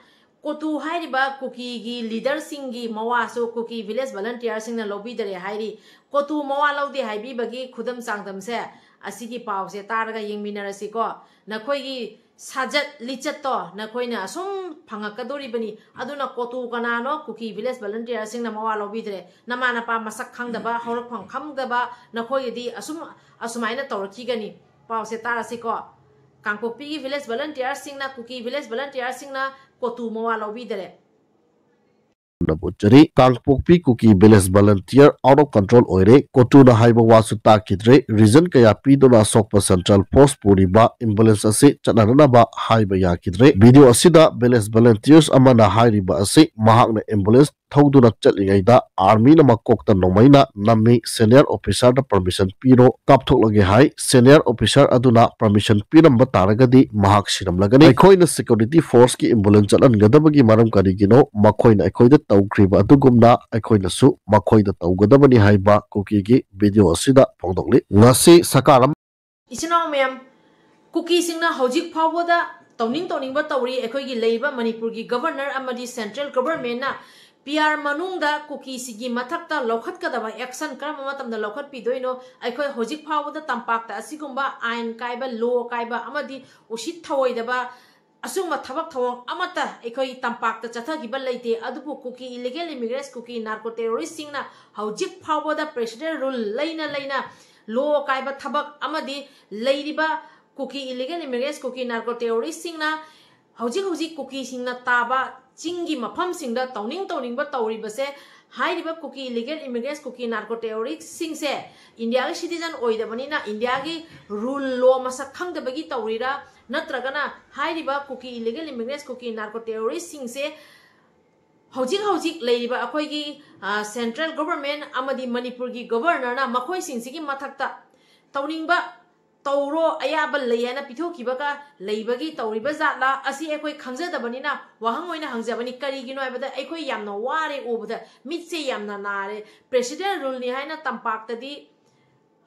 ꯀꯣꯇꯨ ꯍꯥꯏꯔꯤꯕ ꯀꯨꯀꯤꯒꯤ ꯂꯤꯗꯔꯁꯤꯡꯒꯤ ꯃꯋꯥꯁꯨ ꯀꯨꯀꯤ ꯚꯤꯂꯦꯖ ꯚꯣꯂꯟꯇꯤꯌꯔꯁꯤꯡꯅ ꯂꯧꯕꯤꯗꯔꯦ ꯍꯥꯏꯔꯤ꯫ ꯀꯣꯇꯨ ꯃꯋꯥ ꯂꯧꯗꯦ ꯍꯥꯏꯕꯤꯕꯒꯤ ꯈꯨꯗꯝ ꯆꯥꯡꯗꯝꯁꯦ ꯑꯁꯤꯒꯤ ꯄꯥꯎꯁꯦ ꯇꯥꯔꯒ ꯌꯦꯡꯃꯤꯟꯅꯔꯁꯤꯀꯣ꯫ ꯅꯈꯣꯏꯒꯤ ꯁꯥꯖꯠ ꯂꯤꯆꯠꯇꯣ ꯅꯈꯣꯏꯅ ꯑꯁꯨꯝ ꯐꯪꯉꯛꯀꯗꯣꯔꯤꯕꯅꯤ꯫ ꯑꯗꯨꯅ ꯀꯣꯇꯨ ꯀꯅꯥꯅꯣ? ꯀꯨꯀꯤ ꯚꯤꯂꯦꯖ ꯚꯣꯂꯟꯇꯤꯌꯔꯁꯤꯡꯅ ꯃꯋꯥ ꯂꯧꯕꯤꯗ꯭ꯔꯦ꯫ ꯅꯃꯥ ꯅꯄꯥ ꯃꯁꯛ ꯈꯪꯗꯕ, ꯍꯧꯔꯛꯐꯝ ꯈꯪꯗꯕ ꯅꯈꯣꯏꯒꯤꯗꯤ ꯑꯁꯨꯝ ꯑꯁꯨꯃꯥꯏꯅ ꯇꯧꯔꯛꯈꯤꯒꯅꯤ꯫ ꯄꯥꯎꯁꯦ ꯇꯥꯔꯁꯤꯀꯣ꯫ ꯀꯥꯡꯄꯣꯛꯄꯤꯒꯤ ꯚꯤꯂꯦꯖ ꯚꯣꯂꯟꯇꯤꯌꯔꯁꯤꯡꯅ, ꯀꯨꯀꯤ ꯚꯤꯂꯦꯖ ꯚꯣꯂꯟꯇꯤꯌꯔꯁꯤꯡꯅ ꯀꯣꯇꯨ ꯃꯋꯥ ꯂꯧꯕꯤꯗꯔꯦ꯫ ꯎꯠꯆꯔꯤ꯫ Kangpokpi Kuki village volunteer out of control ꯑꯣꯏꯔꯦ, ꯀꯣꯇꯨꯅ ꯍꯥꯏꯕ ꯋꯥꯁꯨ ꯇꯥꯈꯤꯗ꯭ꯔꯦ꯫ ꯔꯤꯖꯟ ꯀꯌꯥ ꯄꯤꯗꯨꯅ ꯑꯁꯣꯛꯄ ꯁꯦꯟꯇ꯭ꯔꯦꯜ ꯐꯣꯔꯁ ꯄꯨꯔꯤꯕ ꯑꯦꯝꯕꯨꯂꯦꯟꯁ ꯑꯁꯤ ꯆꯠꯅꯅꯕ ꯍꯥꯏꯕ ꯌꯥꯈꯤꯗ꯭ꯔꯦ꯫ ꯚꯤꯗꯤꯑꯣ ꯑꯁꯤꯗ ꯚꯤꯂꯦꯖ ꯚꯣꯂꯟꯇꯤꯌꯔꯁ ꯑꯃꯅ ꯍꯥꯏꯔꯤꯕ ꯑꯁꯤ ꯃꯍꯥꯛꯅ ꯑꯦꯝꯕꯨꯂꯦꯟꯁ ꯊꯧꯗꯨꯅ ꯆꯠꯂꯤꯉꯩꯗ ꯑꯥꯔꯃꯤꯅ ꯃꯀꯣꯛꯇ ꯅꯣꯡꯃꯩꯅ ꯅꯝꯃꯤ꯫ ꯁꯦꯅꯤꯌꯔ ꯑꯣꯐꯤꯁꯥꯔꯗ ꯄꯔꯃꯤꯁꯟ ꯄꯤꯔꯣ, ꯀꯥꯞꯊꯣꯛꯂꯒꯦ ꯍꯥꯏ꯫ ꯁꯦꯅꯤꯌꯔ ꯑꯣꯐꯤꯁꯥꯔ ꯑꯗꯨꯅ ꯄꯔꯃꯤꯁꯟ ꯄꯤꯔꯝꯕ ꯇꯥꯔꯒꯗꯤ ꯃꯍꯥꯛ ꯁꯤꯔꯝꯂꯒꯅꯤ꯫ ꯑꯩꯈꯣꯏꯅ ꯁꯦꯀ꯭ꯌꯨꯔꯤꯇꯤ ꯐꯣꯔꯁꯀꯤ ꯑꯦꯝꯕꯨꯂꯦꯟꯁ ꯆꯠꯍꯟꯒꯗꯕꯒꯤ ꯃꯔꯝ ꯀꯔꯤꯒꯤꯅꯣ? ꯃꯈꯣꯏꯅ ꯑꯩꯈꯣꯏꯗ ꯇꯧꯈ꯭ꯔꯤꯕ ꯑꯗꯨꯒꯨꯝꯅ ꯑꯩꯈꯣꯏꯅꯁꯨ ꯃꯈꯣꯏꯗ ꯇꯧꯒꯗꯕꯅꯤ ꯍꯥꯏꯕ ꯀꯨꯀꯤꯒꯤ ꯚꯤꯗꯤꯑꯣ ꯑꯁꯤꯗ ꯐꯣꯡꯗꯣꯛꯂꯤ꯫ ꯉꯁꯤ ꯁꯔꯀꯥꯔ ꯑꯃ ꯏꯆꯤꯟ ꯏꯅꯥꯎ ꯃꯌꯥꯝ, ꯀꯨꯀꯤꯁꯤꯡꯅ ꯍꯧꯖꯤꯛ ꯐꯥꯎꯕꯗ ꯇꯧꯅꯤꯡ ꯇꯧꯅꯤꯡꯕ ꯇꯧꯔꯤ꯫ ꯑꯩꯈꯣꯏꯒꯤ ꯂꯩꯔꯤꯕ ꯃꯅꯤꯄꯨꯔꯒꯤ ꯒꯕꯔꯅꯔ ꯑꯃꯗꯤ ꯁꯦꯟꯇ꯭ꯔꯦꯜ ꯒꯕꯔꯃꯦꯟꯅ ꯄꯤ ꯑꯥꯔ ꯃꯅꯨꯡꯗ ꯀꯨꯀꯤꯁꯤꯒꯤ ꯃꯊꯛꯇ ꯂꯧꯈꯠꯀꯗꯕ ꯑꯦꯛꯁꯟ ꯀꯔꯝꯕ ꯃꯇꯝꯗ ꯂꯧꯈꯠꯄꯤꯗꯣꯏꯅꯣ? ꯑꯩꯈꯣꯏ ꯍꯧꯖꯤꯛ ꯐꯥꯎꯕꯗ ꯇꯝꯄꯥꯛꯇ ꯑꯁꯤꯒꯨꯝꯕ ꯑꯥꯏꯟ ꯀꯥꯏꯕ, ꯂꯣ ꯀꯥꯏꯕ ꯑꯃꯗꯤ ꯎꯁꯤꯠ ꯊꯑꯣꯏꯗꯕ ꯑꯁꯨꯝꯕ ꯊꯕꯛ ꯊꯧꯑꯣꯡ ꯑꯃꯠꯇ ꯑꯩꯈꯣꯏ ꯇꯝꯄꯥꯛꯇ ꯆꯠꯊꯈꯤꯕ ꯂꯩꯇꯦ꯫ ꯑꯗꯨꯕꯨ ꯀꯨꯀꯤ ꯏꯂꯤꯒꯦꯜ ꯏꯃꯤꯒ꯭ꯔꯦꯟꯁ, ꯀꯨꯀꯤ ꯅꯥꯔꯀꯣ ꯇꯦꯔꯣꯔꯤꯁꯁꯤꯡꯅ ꯍꯧꯖꯤꯛ ꯐꯥꯎꯕꯗ ꯄ꯭ꯔꯦꯁꯤꯗꯦꯟ ꯔꯨꯜ ꯂꯩꯅ ꯂꯩꯅ ꯂꯣ ꯀꯥꯏꯕ ꯊꯕꯛ ꯑꯃꯗꯤ ꯂꯩꯔꯤꯕ ꯀꯨꯀꯤ ꯏꯂꯤꯒꯦꯜ ꯏꯃꯤꯒ꯭ꯔꯦꯟꯁ, ꯀꯨꯀꯤ ꯅꯥꯔꯀꯣ ꯇꯦꯔꯣꯔꯤꯁꯁꯤꯡꯅ ꯍꯧꯖꯤꯛ ꯍꯧꯖꯤꯛ ꯀꯨꯀꯤꯁꯤꯡꯅ ꯇꯥꯕ ꯆꯤꯡꯒꯤ ꯃꯐꯝꯁꯤꯡꯗ ꯇꯧꯅꯤꯡ ꯇꯧꯅꯤꯡꯕ ꯇꯧꯔꯤꯕꯁꯦ, ꯍꯥꯏꯔꯤꯕ ꯀꯨꯀꯤ ꯏꯂꯤꯒꯦꯜ ꯏꯃꯤꯒ꯭ꯔꯦꯟꯁ, ꯀꯨꯀꯤ ꯅꯥꯔꯀꯣ ꯇꯦꯔꯣꯔꯤꯁꯁꯤꯡꯁꯦ ꯏꯟꯗꯤꯌꯥꯒꯤ ꯁꯤꯇꯤꯖꯟ ꯑꯣꯏꯗꯕꯅꯤꯅ ꯏꯟꯗꯤꯌꯥꯒꯤ ꯔꯨꯜ ꯂꯣ ꯃꯁꯛ ꯈꯪꯗꯕꯒꯤ ꯇꯧꯔꯤꯔꯥ, ꯅꯠꯇ꯭ꯔꯒꯅ ꯍꯥꯏꯔꯤꯕ ꯀꯨꯀꯤ ꯏꯂꯤꯒꯦꯜ ꯏꯃꯤꯒ꯭ꯔꯦꯟꯁ, ꯀꯨꯀꯤ ꯅꯥꯔꯀꯣ ꯇꯦꯔꯣꯔꯤꯁꯁꯤꯡꯁꯦ ꯍꯧꯖꯤꯛ ꯍꯧꯖꯤꯛ ꯂꯩꯔꯤꯕ ꯑꯩꯈꯣꯏꯒꯤ, ꯑ, ꯁꯦꯟꯇ꯭ꯔꯦꯜ ꯒꯣꯚꯔꯟꯃꯦꯟꯠ ꯑꯃꯗꯤ ꯃꯅꯤꯄꯨꯔꯒꯤ ꯒꯣꯚꯔꯅꯔꯅ ꯃꯈꯣꯏꯁꯤꯡꯁꯤꯒꯤ ꯃꯊꯛꯇ ꯇꯧꯅꯤꯡꯕ ꯇꯧꯔꯣ, ꯑꯌꯥꯕ ꯂꯩ ꯍꯥꯏꯅ ꯄꯤꯊꯣꯛꯈꯤꯕꯒ ꯂꯩꯕꯒꯤ ꯇꯧꯔꯤꯕ ꯖꯥꯠꯂꯥ? ꯑꯁꯤ ꯑꯩꯈꯣꯏ ꯈꯪꯖꯗꯕꯅꯤꯅ ꯋꯥꯍꯪ ꯑꯣꯏꯅ ꯍꯪꯖꯕꯅꯤ꯫ ꯀꯔꯤꯒꯤꯅꯣ ꯍꯥꯏꯕꯗ ꯑꯩꯈꯣꯏ ꯌꯥꯝꯅ ꯋꯥꯔꯦ ꯎꯕꯗ, ꯃꯤꯠꯁꯦ ꯌꯥꯝꯅ ꯅꯥꯔꯦ꯫ ꯄ꯭ꯔꯦꯁꯤꯗꯦꯟ ꯔꯨꯜꯅꯤ ꯍꯥꯏꯅ ꯇꯝꯄꯥꯛꯇꯗꯤ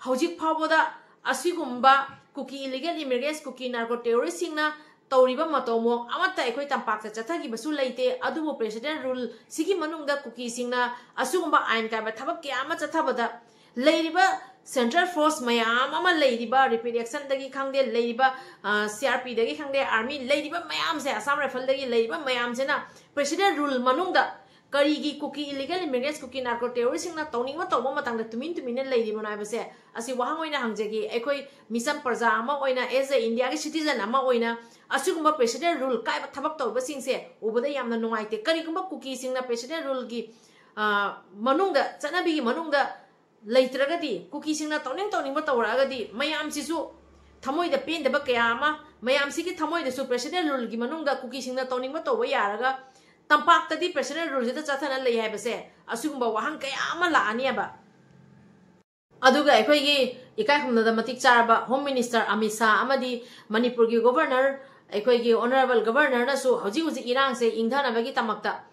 ꯍꯧꯖꯤꯛ ꯐꯥꯎꯕꯗ ꯑꯁꯤꯒꯨꯝꯕ ꯀꯨꯀꯤ ꯏꯂꯤꯒꯦꯜ ꯏꯃꯤꯒ꯭ꯔꯦꯟꯁ, ꯀꯨꯀꯤ ꯅꯥꯔꯀꯣ ꯇꯦꯔꯣꯔꯤꯁꯁꯤꯡꯅ ꯇꯧꯔꯤꯕ ꯃꯇꯧ ꯃꯑꯣꯡ ꯑꯃꯠꯇ ꯑꯩꯈꯣꯏ ꯇꯝꯄꯥꯛꯇ ꯆꯠꯊꯈꯤꯕꯁꯨ ꯂꯩꯇꯦ꯫ ꯑꯗꯨꯕꯨ ꯄ꯭ꯔꯦꯁꯤꯗꯦꯟ ꯔꯨꯜ ꯁꯤꯒꯤ ꯃꯅꯨꯡꯗ ꯀꯨꯀꯤꯁꯤꯡꯅ ꯑꯁꯤꯒꯨꯝꯕ ꯑꯥꯏꯟ ꯀꯥꯏꯕ ꯊꯕꯛ ꯀꯌꯥ ꯑꯃ ꯆꯠꯊꯕꯗ ꯂꯩꯔꯤꯕ Central Force ꯃꯌꯥꯝ ꯑꯃ ꯂꯩꯔꯤꯕ, Rapid Action ꯗꯒꯤ ꯈꯪꯗꯦ, ꯂꯩꯔꯤꯕ CRP ꯗꯒꯤ ꯈꯪꯗꯦ, Army ꯂꯩꯔꯤꯕ ꯃꯌꯥꯝꯁꯦ, Assam Rifle ꯗꯒꯤ ꯂꯩꯔꯤꯕ ꯃꯌꯥꯝꯁꯤꯅ President Rule ꯃꯅꯨꯡꯗ ꯀꯔꯤꯒꯤ ꯀꯨꯀꯤ illegal immigrants, ꯀꯨꯀꯤ narco terrorist ꯁꯤꯡꯅ ꯇꯧꯅꯤꯡꯕ ꯇꯧꯕ ꯃꯇꯝꯗ ꯇꯨꯃꯤꯟ ꯇꯨꯃꯤꯟꯅ ꯂꯩꯔꯤꯕꯅꯣ ꯍꯥꯏꯕꯁꯦ, ꯑꯁꯤ ꯋꯥꯍꯪ ꯑꯣꯏꯅ ꯍꯪꯖꯒꯦ꯫ ꯑꯩꯈꯣꯏ ꯃꯤꯆꯝ ꯄ꯭ꯔꯖꯥ ꯑꯃ ꯑꯣꯏꯅ, as a India ꯒꯤ citizen ꯑꯃ ꯑꯣꯏꯅ, ꯑꯁꯤꯒꯨꯝꯕ President Rule ꯀꯥꯏꯕ ꯊꯕꯛ ꯇꯧꯔꯤꯕꯁꯤꯡꯁꯦ ꯎꯕꯗ ꯌꯥꯝꯅ ꯅꯨꯡꯉꯥꯏꯇꯦ꯫ ꯀꯔꯤꯒꯨꯝꯕ ꯀꯨꯀꯤꯁꯤꯡꯅ President Rule ꯒꯤ, ꯑ, ꯃꯅꯨꯡꯗ, ꯆꯠꯅꯕꯤꯒꯤ ꯃꯅꯨꯡꯗ ꯂꯩꯇ꯭ꯔꯒꯗꯤ, ꯀꯨꯀꯤꯁꯤꯡꯅ ꯇꯧꯅꯤꯡ ꯇꯧꯅꯤꯡꯕ ꯇꯧꯔꯛꯑꯒꯗꯤ, ꯃꯌꯥꯝꯁꯤꯁꯨ ꯊꯃꯣꯏꯗ ꯄꯦꯟꯗꯕ ꯀꯌꯥ ꯑꯃ, ꯃꯌꯥꯝꯁꯤꯒꯤ ꯊꯃꯣꯏꯗꯁꯨ President Rule ꯒꯤ ꯃꯅꯨꯡꯗ ꯀꯨꯀꯤꯁꯤꯡꯅ ꯇꯧꯅꯤꯡꯕ ꯇꯧꯕ ꯌꯥꯔꯒ, ꯇꯝꯄꯥꯛꯇꯗꯤ President Rule ꯁꯤꯗ ꯆꯠꯊꯅ ꯂꯩ ꯍꯥꯏꯕꯁꯦ, ꯑꯁꯤꯒꯨꯝꯕ ꯋꯥꯍꯪ ꯀꯌꯥ ꯑꯃ ꯂꯥꯛꯑꯅꯦꯕ꯫ ꯑꯗꯨꯒ ꯑꯩꯈꯣꯏꯒꯤ ꯏꯀꯥꯏ ꯈꯨꯝꯅꯗ ꯃꯇꯤꯛ ꯆꯥꯔꯕ Home Minister ꯑꯃꯤꯠ ꯁꯥꯍ ꯑꯃꯗꯤ ꯃꯅꯤꯄꯨꯔꯒꯤ Governor, ꯑꯩꯈꯣꯏꯒꯤ Honourable Governor ꯅꯁꯨ ꯍꯧꯖꯤꯛ ꯍꯧꯖꯤꯛ ꯏꯔꯥꯡꯁꯦ ꯏꯪꯊꯅꯕꯒꯤꯗꯃꯛꯇ,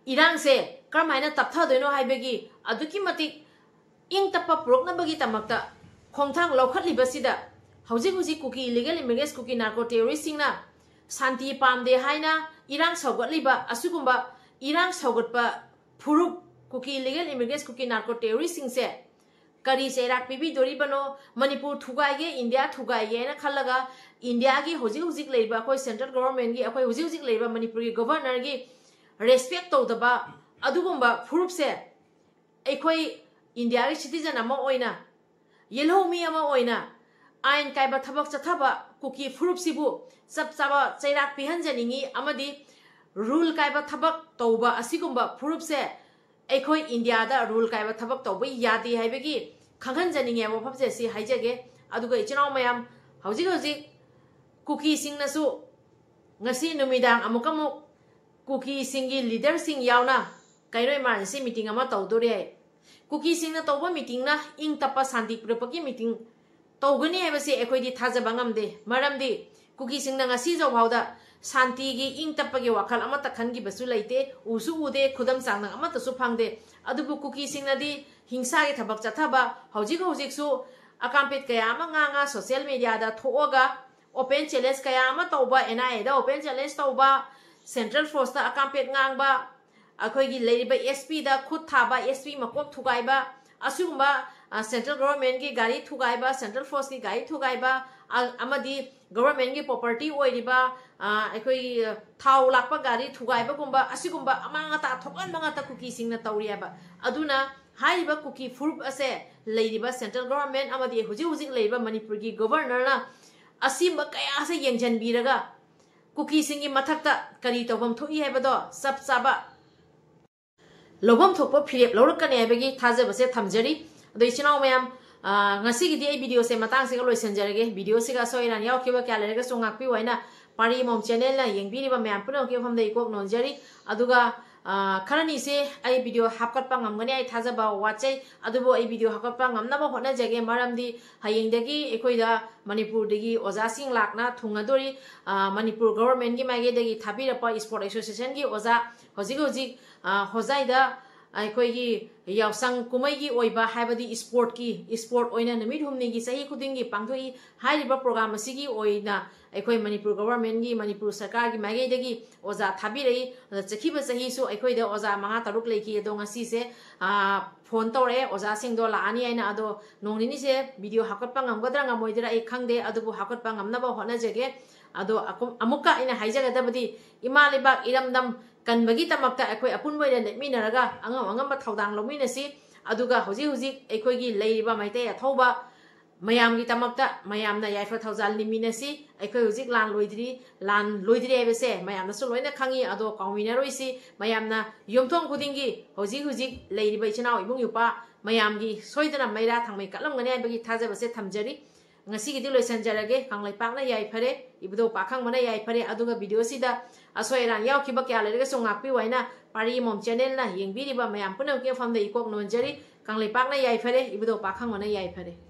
ꯏꯔꯥꯡꯁꯦ ꯀꯔꯝꯍꯥꯏꯅ ꯇꯞꯊꯗꯣꯏꯅꯣ ꯍꯥꯏꯕꯒꯤ ꯑꯗꯨꯛꯀꯤ ꯃꯇꯤꯛ ꯏꯪ ꯇꯞꯄ ꯄꯨꯔꯛꯅꯕꯒꯤꯗꯃꯛꯇ ꯈꯣꯡꯊꯥꯡ ꯂꯧꯈꯠꯂꯤꯕꯁꯤꯗ, ꯍꯧꯖꯤꯛ ꯍꯧꯖꯤꯛ ꯀꯨꯀꯤ illegal immigrants, ꯀꯨꯀꯤ narco terrorist ꯁꯤꯡꯅ ꯁꯥꯟꯇꯤ ꯄꯥꯝꯗꯦ ꯍꯥꯏꯅ ꯏꯔꯥꯡ ꯁꯧꯒꯠꯂꯤꯕ, ꯑꯁꯤꯒꯨꯝꯕ ꯏꯔꯥꯡ ꯁꯧꯒꯠꯄ ꯐꯨꯔꯨꯞ, ꯀꯨꯀꯤ illegal immigrants, ꯀꯨꯀꯤ narco terrorist ꯁꯤꯡꯁꯦ ꯀꯔꯤ ꯆꯩꯔꯥꯛ ꯄꯤꯕꯤꯗꯣꯔꯤꯕꯅꯣ? ꯃꯅꯤꯄꯨꯔ ꯊꯨꯒꯥꯏꯒꯦ, ꯏꯟꯗꯤꯌꯥ ꯊꯨꯒꯥꯏꯒꯦ ꯍꯥꯏꯅ ꯈꯜꯂꯒ, ꯏꯟꯗꯤꯌꯥꯒꯤ ꯍꯧꯖꯤꯛ ꯍꯧꯖꯤꯛ ꯂꯩꯔꯤꯕ ꯑꯩꯈꯣꯏ central government ꯒꯤ, ꯑꯩꯈꯣꯏ ꯍꯧꯖꯤꯛ ꯍꯧꯖꯤꯛ ꯂꯩꯔꯤꯕ ꯃꯅꯤꯄꯨꯔꯒꯤ Governor ꯒꯤ respect ꯇꯧꯗꯕ ꯑꯗꯨꯒꯨꯝꯕ ꯐꯨꯔꯨꯞꯁꯦ, ꯑꯩꯈꯣꯏ ꯏꯟꯗꯤꯌꯥꯒꯤ citizen ꯑꯃ ꯑꯣꯏꯅ, ꯌꯦꯜꯍꯧꯃꯤ ꯑꯃ ꯑꯣꯏꯅ, ꯑꯥꯏꯟ ꯀꯥꯏꯕ ꯊꯕꯛ ꯆꯠꯊꯕ ꯀꯨꯀꯤ ꯐꯨꯔꯨꯞꯁꯤꯕꯨ ꯆꯞ ꯆꯥꯕ ꯆꯩꯔꯥꯛ ꯄꯤꯍꯟꯖꯅꯤꯡꯏ, ꯑꯃꯗꯤ rule ꯀꯥꯏꯕ ꯊꯕꯛ ꯇꯧꯕ ꯑꯁꯤꯒꯨꯝꯕ ꯐꯨꯔꯨꯞꯁꯦ ꯑꯩꯈꯣꯏ ꯏꯟꯗꯤꯌꯥꯗ rule ꯀꯥꯏꯕ ꯊꯕꯛ ꯇꯧꯕ ꯌꯥꯗꯦ ꯍꯥꯏꯕꯒꯤ ꯈꯪꯍꯟꯖꯅꯤꯡꯉꯦ ꯋꯥꯐꯝꯁꯦ ꯁꯤ ꯍꯥꯏꯖꯒꯦ꯫ ꯑꯗꯨꯒ ꯏꯆꯤꯟ ꯏꯅꯥꯎ ꯃꯌꯥꯝ, ꯍꯧꯖꯤꯛ ꯍꯧꯖꯤꯛ ꯀꯨꯀꯤꯁꯤꯡꯅꯁꯨ ꯉꯁꯤ ꯅꯨꯃꯤꯗꯥꯡ ꯑꯃꯨꯛꯀ ꯑꯃꯨꯛ ꯀꯨꯀꯤꯁꯤꯡꯒꯤ leader ꯁꯤꯡ ꯌꯥꯎꯅ ꯀꯩꯔꯣꯏ emergency meeting ꯑꯃ ꯇꯧꯗꯣꯔꯤ ꯍꯥꯏ꯫ ꯀꯨꯀꯤꯁꯤꯡꯅ ꯇꯧꯕ meeting ꯅ ꯏꯪ ꯇꯞꯄ ꯁꯥꯟꯇꯤ ꯄꯨꯔꯛꯄꯒꯤ meeting ꯇꯧꯒꯅꯤ ꯍꯥꯏꯕꯁꯤ ꯑꯩꯈꯣꯏꯗꯤ ꯊꯥꯖꯕ ꯉꯝꯗꯦ꯫ ꯃꯔꯝꯗꯤ ꯀꯨꯀꯤꯁꯤꯡꯅ ꯉꯁꯤ ꯐꯥꯎꯗ ꯁꯥꯟꯇꯤꯒꯤ ꯏꯪ ꯇꯞꯄꯒꯤ ꯋꯥꯈꯜ ꯑꯃꯠꯇ ꯈꯟꯈꯤꯕꯁꯨ ꯂꯩꯇꯦ, ꯎꯁꯨ ꯎꯗꯦ, ꯈꯨꯗꯝ ꯆꯥꯡꯗꯝ ꯑꯃꯠꯇꯁꯨ ꯐꯪꯗꯦ꯫ ꯑꯗꯨꯕꯨ ꯀꯨꯀꯤꯁꯤꯡꯅꯗꯤ ꯍꯤꯡꯁꯥꯒꯤ ꯊꯕꯛ ꯆꯠꯊꯕ, ꯍꯧꯖꯤꯛ ꯍꯧꯖꯤꯛꯁꯨ ꯑꯀꯥꯝꯄꯦꯠ ꯀꯌꯥ ꯑꯃ ꯉꯥꯡꯉ social media ꯗ ꯊꯣꯛꯑꯒ open challenge ꯀꯌꯥ ꯑꯃ ꯇꯧꯕ, NIA ꯗ open challenge ꯇꯧꯕ, central force ꯇ ꯑꯀꯥꯝꯄꯦꯠ ꯉꯥꯡꯕ, ꯑꯩꯈꯣꯏꯒꯤ ꯂꯩꯔꯤꯕ SP ꯗ ꯈꯨꯠ ꯊꯥꯕ, SP ꯃꯀꯣꯛ ꯊꯨꯒꯥꯏꯕ, ꯑꯁꯤꯒꯨꯝꯕ ꯁꯦꯟꯇ꯭ꯔꯦꯜ ꯒꯣꯚꯔꯟꯃꯦꯟꯠꯀꯤ ꯒꯥꯔꯤ ꯊꯨꯒꯥꯏꯕ, ꯁꯦꯟꯇ꯭ꯔꯦꯜ ꯐꯣꯔꯁꯀꯤ ꯒꯥꯔꯤ ꯊꯨꯒꯥꯏꯕ, ꯑ- ꯑꯃꯗꯤ ꯒꯣꯚꯔꯟꯃꯦꯟꯠꯀꯤ ꯄ꯭ꯔꯣꯄꯔꯇꯤ ꯑꯣꯏꯔꯤꯕ ꯑ, ꯑꯩꯈꯣꯏꯒꯤ ꯊꯥꯎ ꯂꯥꯛꯄ ꯒꯥꯔꯤ ꯊꯨꯒꯥꯏꯕꯒꯨꯝꯕ, ꯑꯁꯤꯒꯨꯝꯕ ꯑꯃꯥꯡ ꯑꯇꯥ ꯊꯣꯛꯍꯟꯕ ꯉꯥꯛꯇ ꯀꯨꯀꯤꯁꯤꯡꯅ ꯇꯧꯔꯤ ꯍꯥꯏꯕ꯫ ꯑꯗꯨꯅ ꯍꯥꯏꯔꯤꯕ ꯀꯨꯀꯤ ꯐꯨꯔꯨꯞ ꯑꯁꯦ ꯂꯩꯔꯤꯕ ꯁꯦꯟꯇ꯭ꯔꯦꯜ ꯒꯣꯚꯔꯟꯃꯦꯟꯠ ꯑꯃꯗꯤ ꯍꯧꯖꯤꯛ ꯍꯧꯖꯤꯛ ꯂꯩꯔꯤꯕ ꯃꯅꯤꯄꯨꯔꯒꯤ ꯒꯣꯚꯔꯅꯔꯅ ꯑꯁꯤꯒꯨꯝꯕ ꯀꯌꯥꯁꯦ ꯌꯦꯡꯁꯤꯟꯕꯤꯔꯒ ꯀꯨꯀꯤꯁꯤꯡꯒꯤ ꯃꯊꯛꯇ ꯀꯔꯤ ꯇꯧꯐꯝ ꯊꯣꯛꯏ ꯍꯥꯏꯕꯗꯣ ꯆꯞ ꯆꯥꯕ ꯂꯧꯐꯝ ꯊꯣꯛꯄ ꯐꯤꯔꯦꯞ ꯂꯧꯔꯛꯀꯅꯤ ꯍꯥꯏꯕꯒꯤ ꯊꯥꯖꯕꯁꯦ ꯊꯝꯖꯔꯤ꯫ ꯑꯗꯣ ꯏꯆꯤꯟ ꯏꯅꯥꯎ ꯃꯌꯥꯝ, ꯑ, ꯉꯁꯤꯒꯤꯗꯤ ꯑꯩ ꯚꯤꯗꯤꯑꯣꯁꯦ ꯃꯇꯥꯡꯁꯤꯒ ꯂꯣꯏꯁꯤꯟꯖꯔꯒꯦ꯫ ꯚꯤꯗꯤꯑꯣꯁꯤꯒ ꯑꯁꯣꯏ ꯑꯔꯥꯟ ꯌꯥꯎꯈꯤꯕ ꯀꯌꯥ ꯂꯩꯔꯒꯁꯨ ꯉꯥꯛꯄꯤꯌꯨ ꯍꯥꯏꯅ ꯄꯥꯔꯤ ꯃꯣꯝ ꯆꯦꯅꯦꯜꯅ ꯌꯦꯡꯕꯤꯔꯤꯕ ꯃꯌꯥꯝ ꯄꯨꯝꯅꯃꯛꯀꯤ ꯃꯐꯝꯗ ꯑꯩ ꯀꯣꯛ ꯅꯣꯟꯖꯔꯤ꯫ ꯑꯗꯨꯒ, ꯑ, ꯈꯔꯅꯤꯁꯦ ꯑꯩ ꯚꯤꯗꯤꯑꯣ ꯍꯥꯞꯀꯠꯄ ꯉꯝꯒꯅꯤ ꯑꯩ ꯊꯥꯖꯕ ꯋꯥꯠꯆꯩ꯫ ꯑꯗꯨꯕꯨ ꯑꯩ ꯚꯤꯗꯤꯑꯣ ꯍꯥꯞꯀꯠꯄ ꯉꯝꯅꯕ ꯍꯣꯠꯅꯖꯒꯦ꯫ ꯃꯔꯝꯗꯤ ꯍꯌꯦꯡꯗꯒꯤ ꯑꯩꯈꯣꯏꯗ ꯃꯅꯤꯄꯨꯔꯗꯒꯤ ꯑꯣꯖꯥꯁꯤꯡ ꯂꯥꯛꯅ ꯊꯨꯡꯉꯗꯣꯔꯤ꯫ ꯑ, ꯃꯅꯤꯄꯨꯔ ꯒꯣꯚꯔꯟꯃꯦꯟꯠꯀꯤ ꯃꯥꯏꯀꯩꯗꯒꯤ ꯊꯥꯕꯤꯔꯛꯄ ꯏꯁꯄꯣꯔꯠ ꯑꯦꯁꯣꯁꯤꯌꯦꯁꯟꯒꯤ ꯑꯣꯖꯥ ꯍꯧꯖꯤꯛ ꯍꯧꯖꯤꯛ, ꯑ, ꯍꯣꯖꯥꯏꯗ ꯑꯩꯈꯣꯏꯒꯤ ꯌꯥꯎꯁꯪ ꯀꯨꯝꯍꯩꯒꯤ ꯑꯣꯏꯕ, ꯍꯥꯏꯕꯗꯤ ꯏꯁꯄꯣꯔꯠꯀꯤ, ꯏꯁꯄꯣꯔꯠ ꯑꯣꯏꯅ ꯅꯨꯃꯤꯠ ꯍꯨꯝꯅꯤꯒꯤ ꯆꯍꯤ ꯈꯨꯗꯤꯡꯒꯤ ꯄꯥꯡꯊꯣꯛꯏ꯫ ꯍꯥꯏꯔꯤꯕ ꯄ꯭ꯔꯣꯒ꯭ꯔꯥꯝ ꯑꯁꯤꯒꯤ ꯑꯣꯏꯅ ꯑꯩꯈꯣꯏ ꯃꯅꯤꯄꯨꯔ ꯒꯣꯚꯔꯟꯃꯦꯟꯠꯀꯤ, ꯃꯅꯤꯄꯨꯔ ꯁꯔꯀꯥꯔꯒꯤ ꯃꯥꯏꯀꯩꯗꯒꯤ ꯑꯣꯖꯥ ꯊꯥꯕꯤꯔꯛꯏ꯫ ꯑꯗ ꯆꯠꯈꯤꯕ ꯆꯍꯤꯁꯨ ꯑꯩꯈꯣꯏꯗ ꯑꯣꯖꯥ ꯃꯉꯥ ꯇꯔꯨꯛ ꯂꯩꯈꯤ꯫ ꯑꯗꯣ ꯉꯁꯤꯁꯦ, ꯑ, ꯐꯣꯟ ꯇꯧꯔꯛꯑꯦ, ꯑꯣꯖꯥꯁꯤꯡꯗꯣ ꯂꯥꯛꯑꯅꯤ ꯍꯥꯏꯅ꯫ ꯑꯗꯣ ꯅꯣꯡ ꯅꯤꯅꯤꯁꯦ ꯚꯤꯗꯤꯑꯣ ꯍꯥꯞꯀꯠꯄ ꯉꯝꯒꯗ꯭ꯔꯥ ꯉꯝꯃꯣꯏꯗ꯭ꯔꯥ ꯑꯩ ꯈꯪꯗꯦ, ꯑꯗꯨꯕꯨ ꯍꯥꯞꯀꯠꯄ ꯉꯝꯅꯕ ꯍꯣꯠꯅꯖꯒꯦ꯫ ꯑꯗꯣ ꯑꯀꯨꯝ-, ꯑꯃꯨꯛꯀ ꯑꯩꯅ ꯍꯥꯏꯖꯒꯗꯕꯗꯤ, ꯏꯃꯥ ꯂꯩꯕꯥꯛ ꯏꯔꯝꯗꯝ ꯀꯟꯕꯒꯤꯗꯃꯛꯇ ꯑꯩꯈꯣꯏ ꯑꯄꯨꯟꯕ ꯑꯣꯏꯅ ꯂꯦꯞꯃꯤꯟꯅꯔꯒ ꯑꯉꯝ ꯑꯉꯝꯕ ꯊꯧꯗꯥꯡ ꯂꯧꯃꯤꯟꯅꯁꯤ꯫ ꯑꯗꯨꯒ ꯍꯧꯖꯤꯛ ꯍꯧꯖꯤꯛ ꯑꯩꯈꯣꯏꯒꯤ ꯂꯩꯔꯤꯕ ꯃꯩꯇꯩ ꯑꯊꯧꯕ ꯃꯌꯥꯝꯒꯤꯗꯃꯛꯇ ꯃꯌꯥꯝꯅ ꯌꯥꯏꯐ ꯊꯧꯖꯥꯜ ꯅꯤꯃꯤꯟꯅꯁꯤ꯫ ꯑꯩꯈꯣꯏ ꯍꯧꯖꯤꯛ ꯂꯥꯟ ꯂꯣꯏꯗ꯭ꯔꯤ, ꯂꯥꯟ ꯂꯣꯏꯗ꯭ꯔꯤ ꯍꯥꯏꯕꯁꯦ ꯃꯌꯥꯝꯅꯁꯨ ꯂꯣꯏꯅ ꯈꯪꯉꯤ, ꯑꯗꯣ ꯀꯥꯎꯃꯤꯟꯅꯔꯣꯏꯁꯤ꯫ ꯃꯌꯥꯝꯅ ꯌꯨꯝꯊꯣꯡ ꯈꯨꯗꯤꯡꯒꯤ ꯍꯧꯖꯤꯛ ꯍꯧꯖꯤꯛ ꯂꯩꯔꯤꯕ ꯏꯆꯤꯟ ꯏꯅꯥꯎ ꯏꯕꯨꯡ ꯏꯄ꯭ꯋꯥ ꯃꯌꯥꯝꯒꯤ ꯁꯣꯏꯗꯅ ꯃꯩꯔꯥ ꯊꯥꯡꯃꯩ ꯀꯠꯂꯝꯒꯅꯤ ꯍꯥꯏꯕꯒꯤ ꯊꯥꯖꯕꯁꯦ ꯊꯝꯖꯔꯤ꯫ ꯉꯁꯤꯒꯤꯗꯤ ꯂꯣꯏꯁꯤꯟꯖꯔꯒꯦ꯫ ꯀꯪꯂꯩꯄꯥꯛꯅ ꯌꯥꯏꯐꯔꯦ, ꯏꯕꯨꯙꯧ ꯄꯥꯈꯪꯕꯅ ꯌꯥꯏꯐꯔꯦ꯫ ꯑꯗꯨꯒ ꯚꯤꯗꯤꯑꯣꯁꯤꯗ ꯑꯁꯣꯏ ꯑꯔꯥꯟ ꯌꯥꯎꯈꯤꯕ ꯀꯌꯥ ꯂꯩꯔꯒꯁꯨ ꯉꯥꯛꯄꯤꯌꯨ ꯍꯥꯏꯅ ꯄꯥꯔꯤ ꯃꯣꯝ ꯆꯦꯅꯦꯜꯅ ꯌꯦꯡꯕꯤꯔꯤꯕ ꯃꯌꯥꯝ ꯄꯨꯝꯅꯃꯛꯀꯤ ꯃꯐꯝꯗ ꯏꯀꯣꯛ ꯅꯣꯟꯖꯔꯤ꯫ ꯀꯪꯂꯩꯄꯥꯛꯅ ꯌꯥꯏꯐꯔꯦ, ꯏꯕꯨꯙꯧ ꯄꯥꯈꯪꯕꯅ ꯌꯥꯏꯐꯔꯦ꯫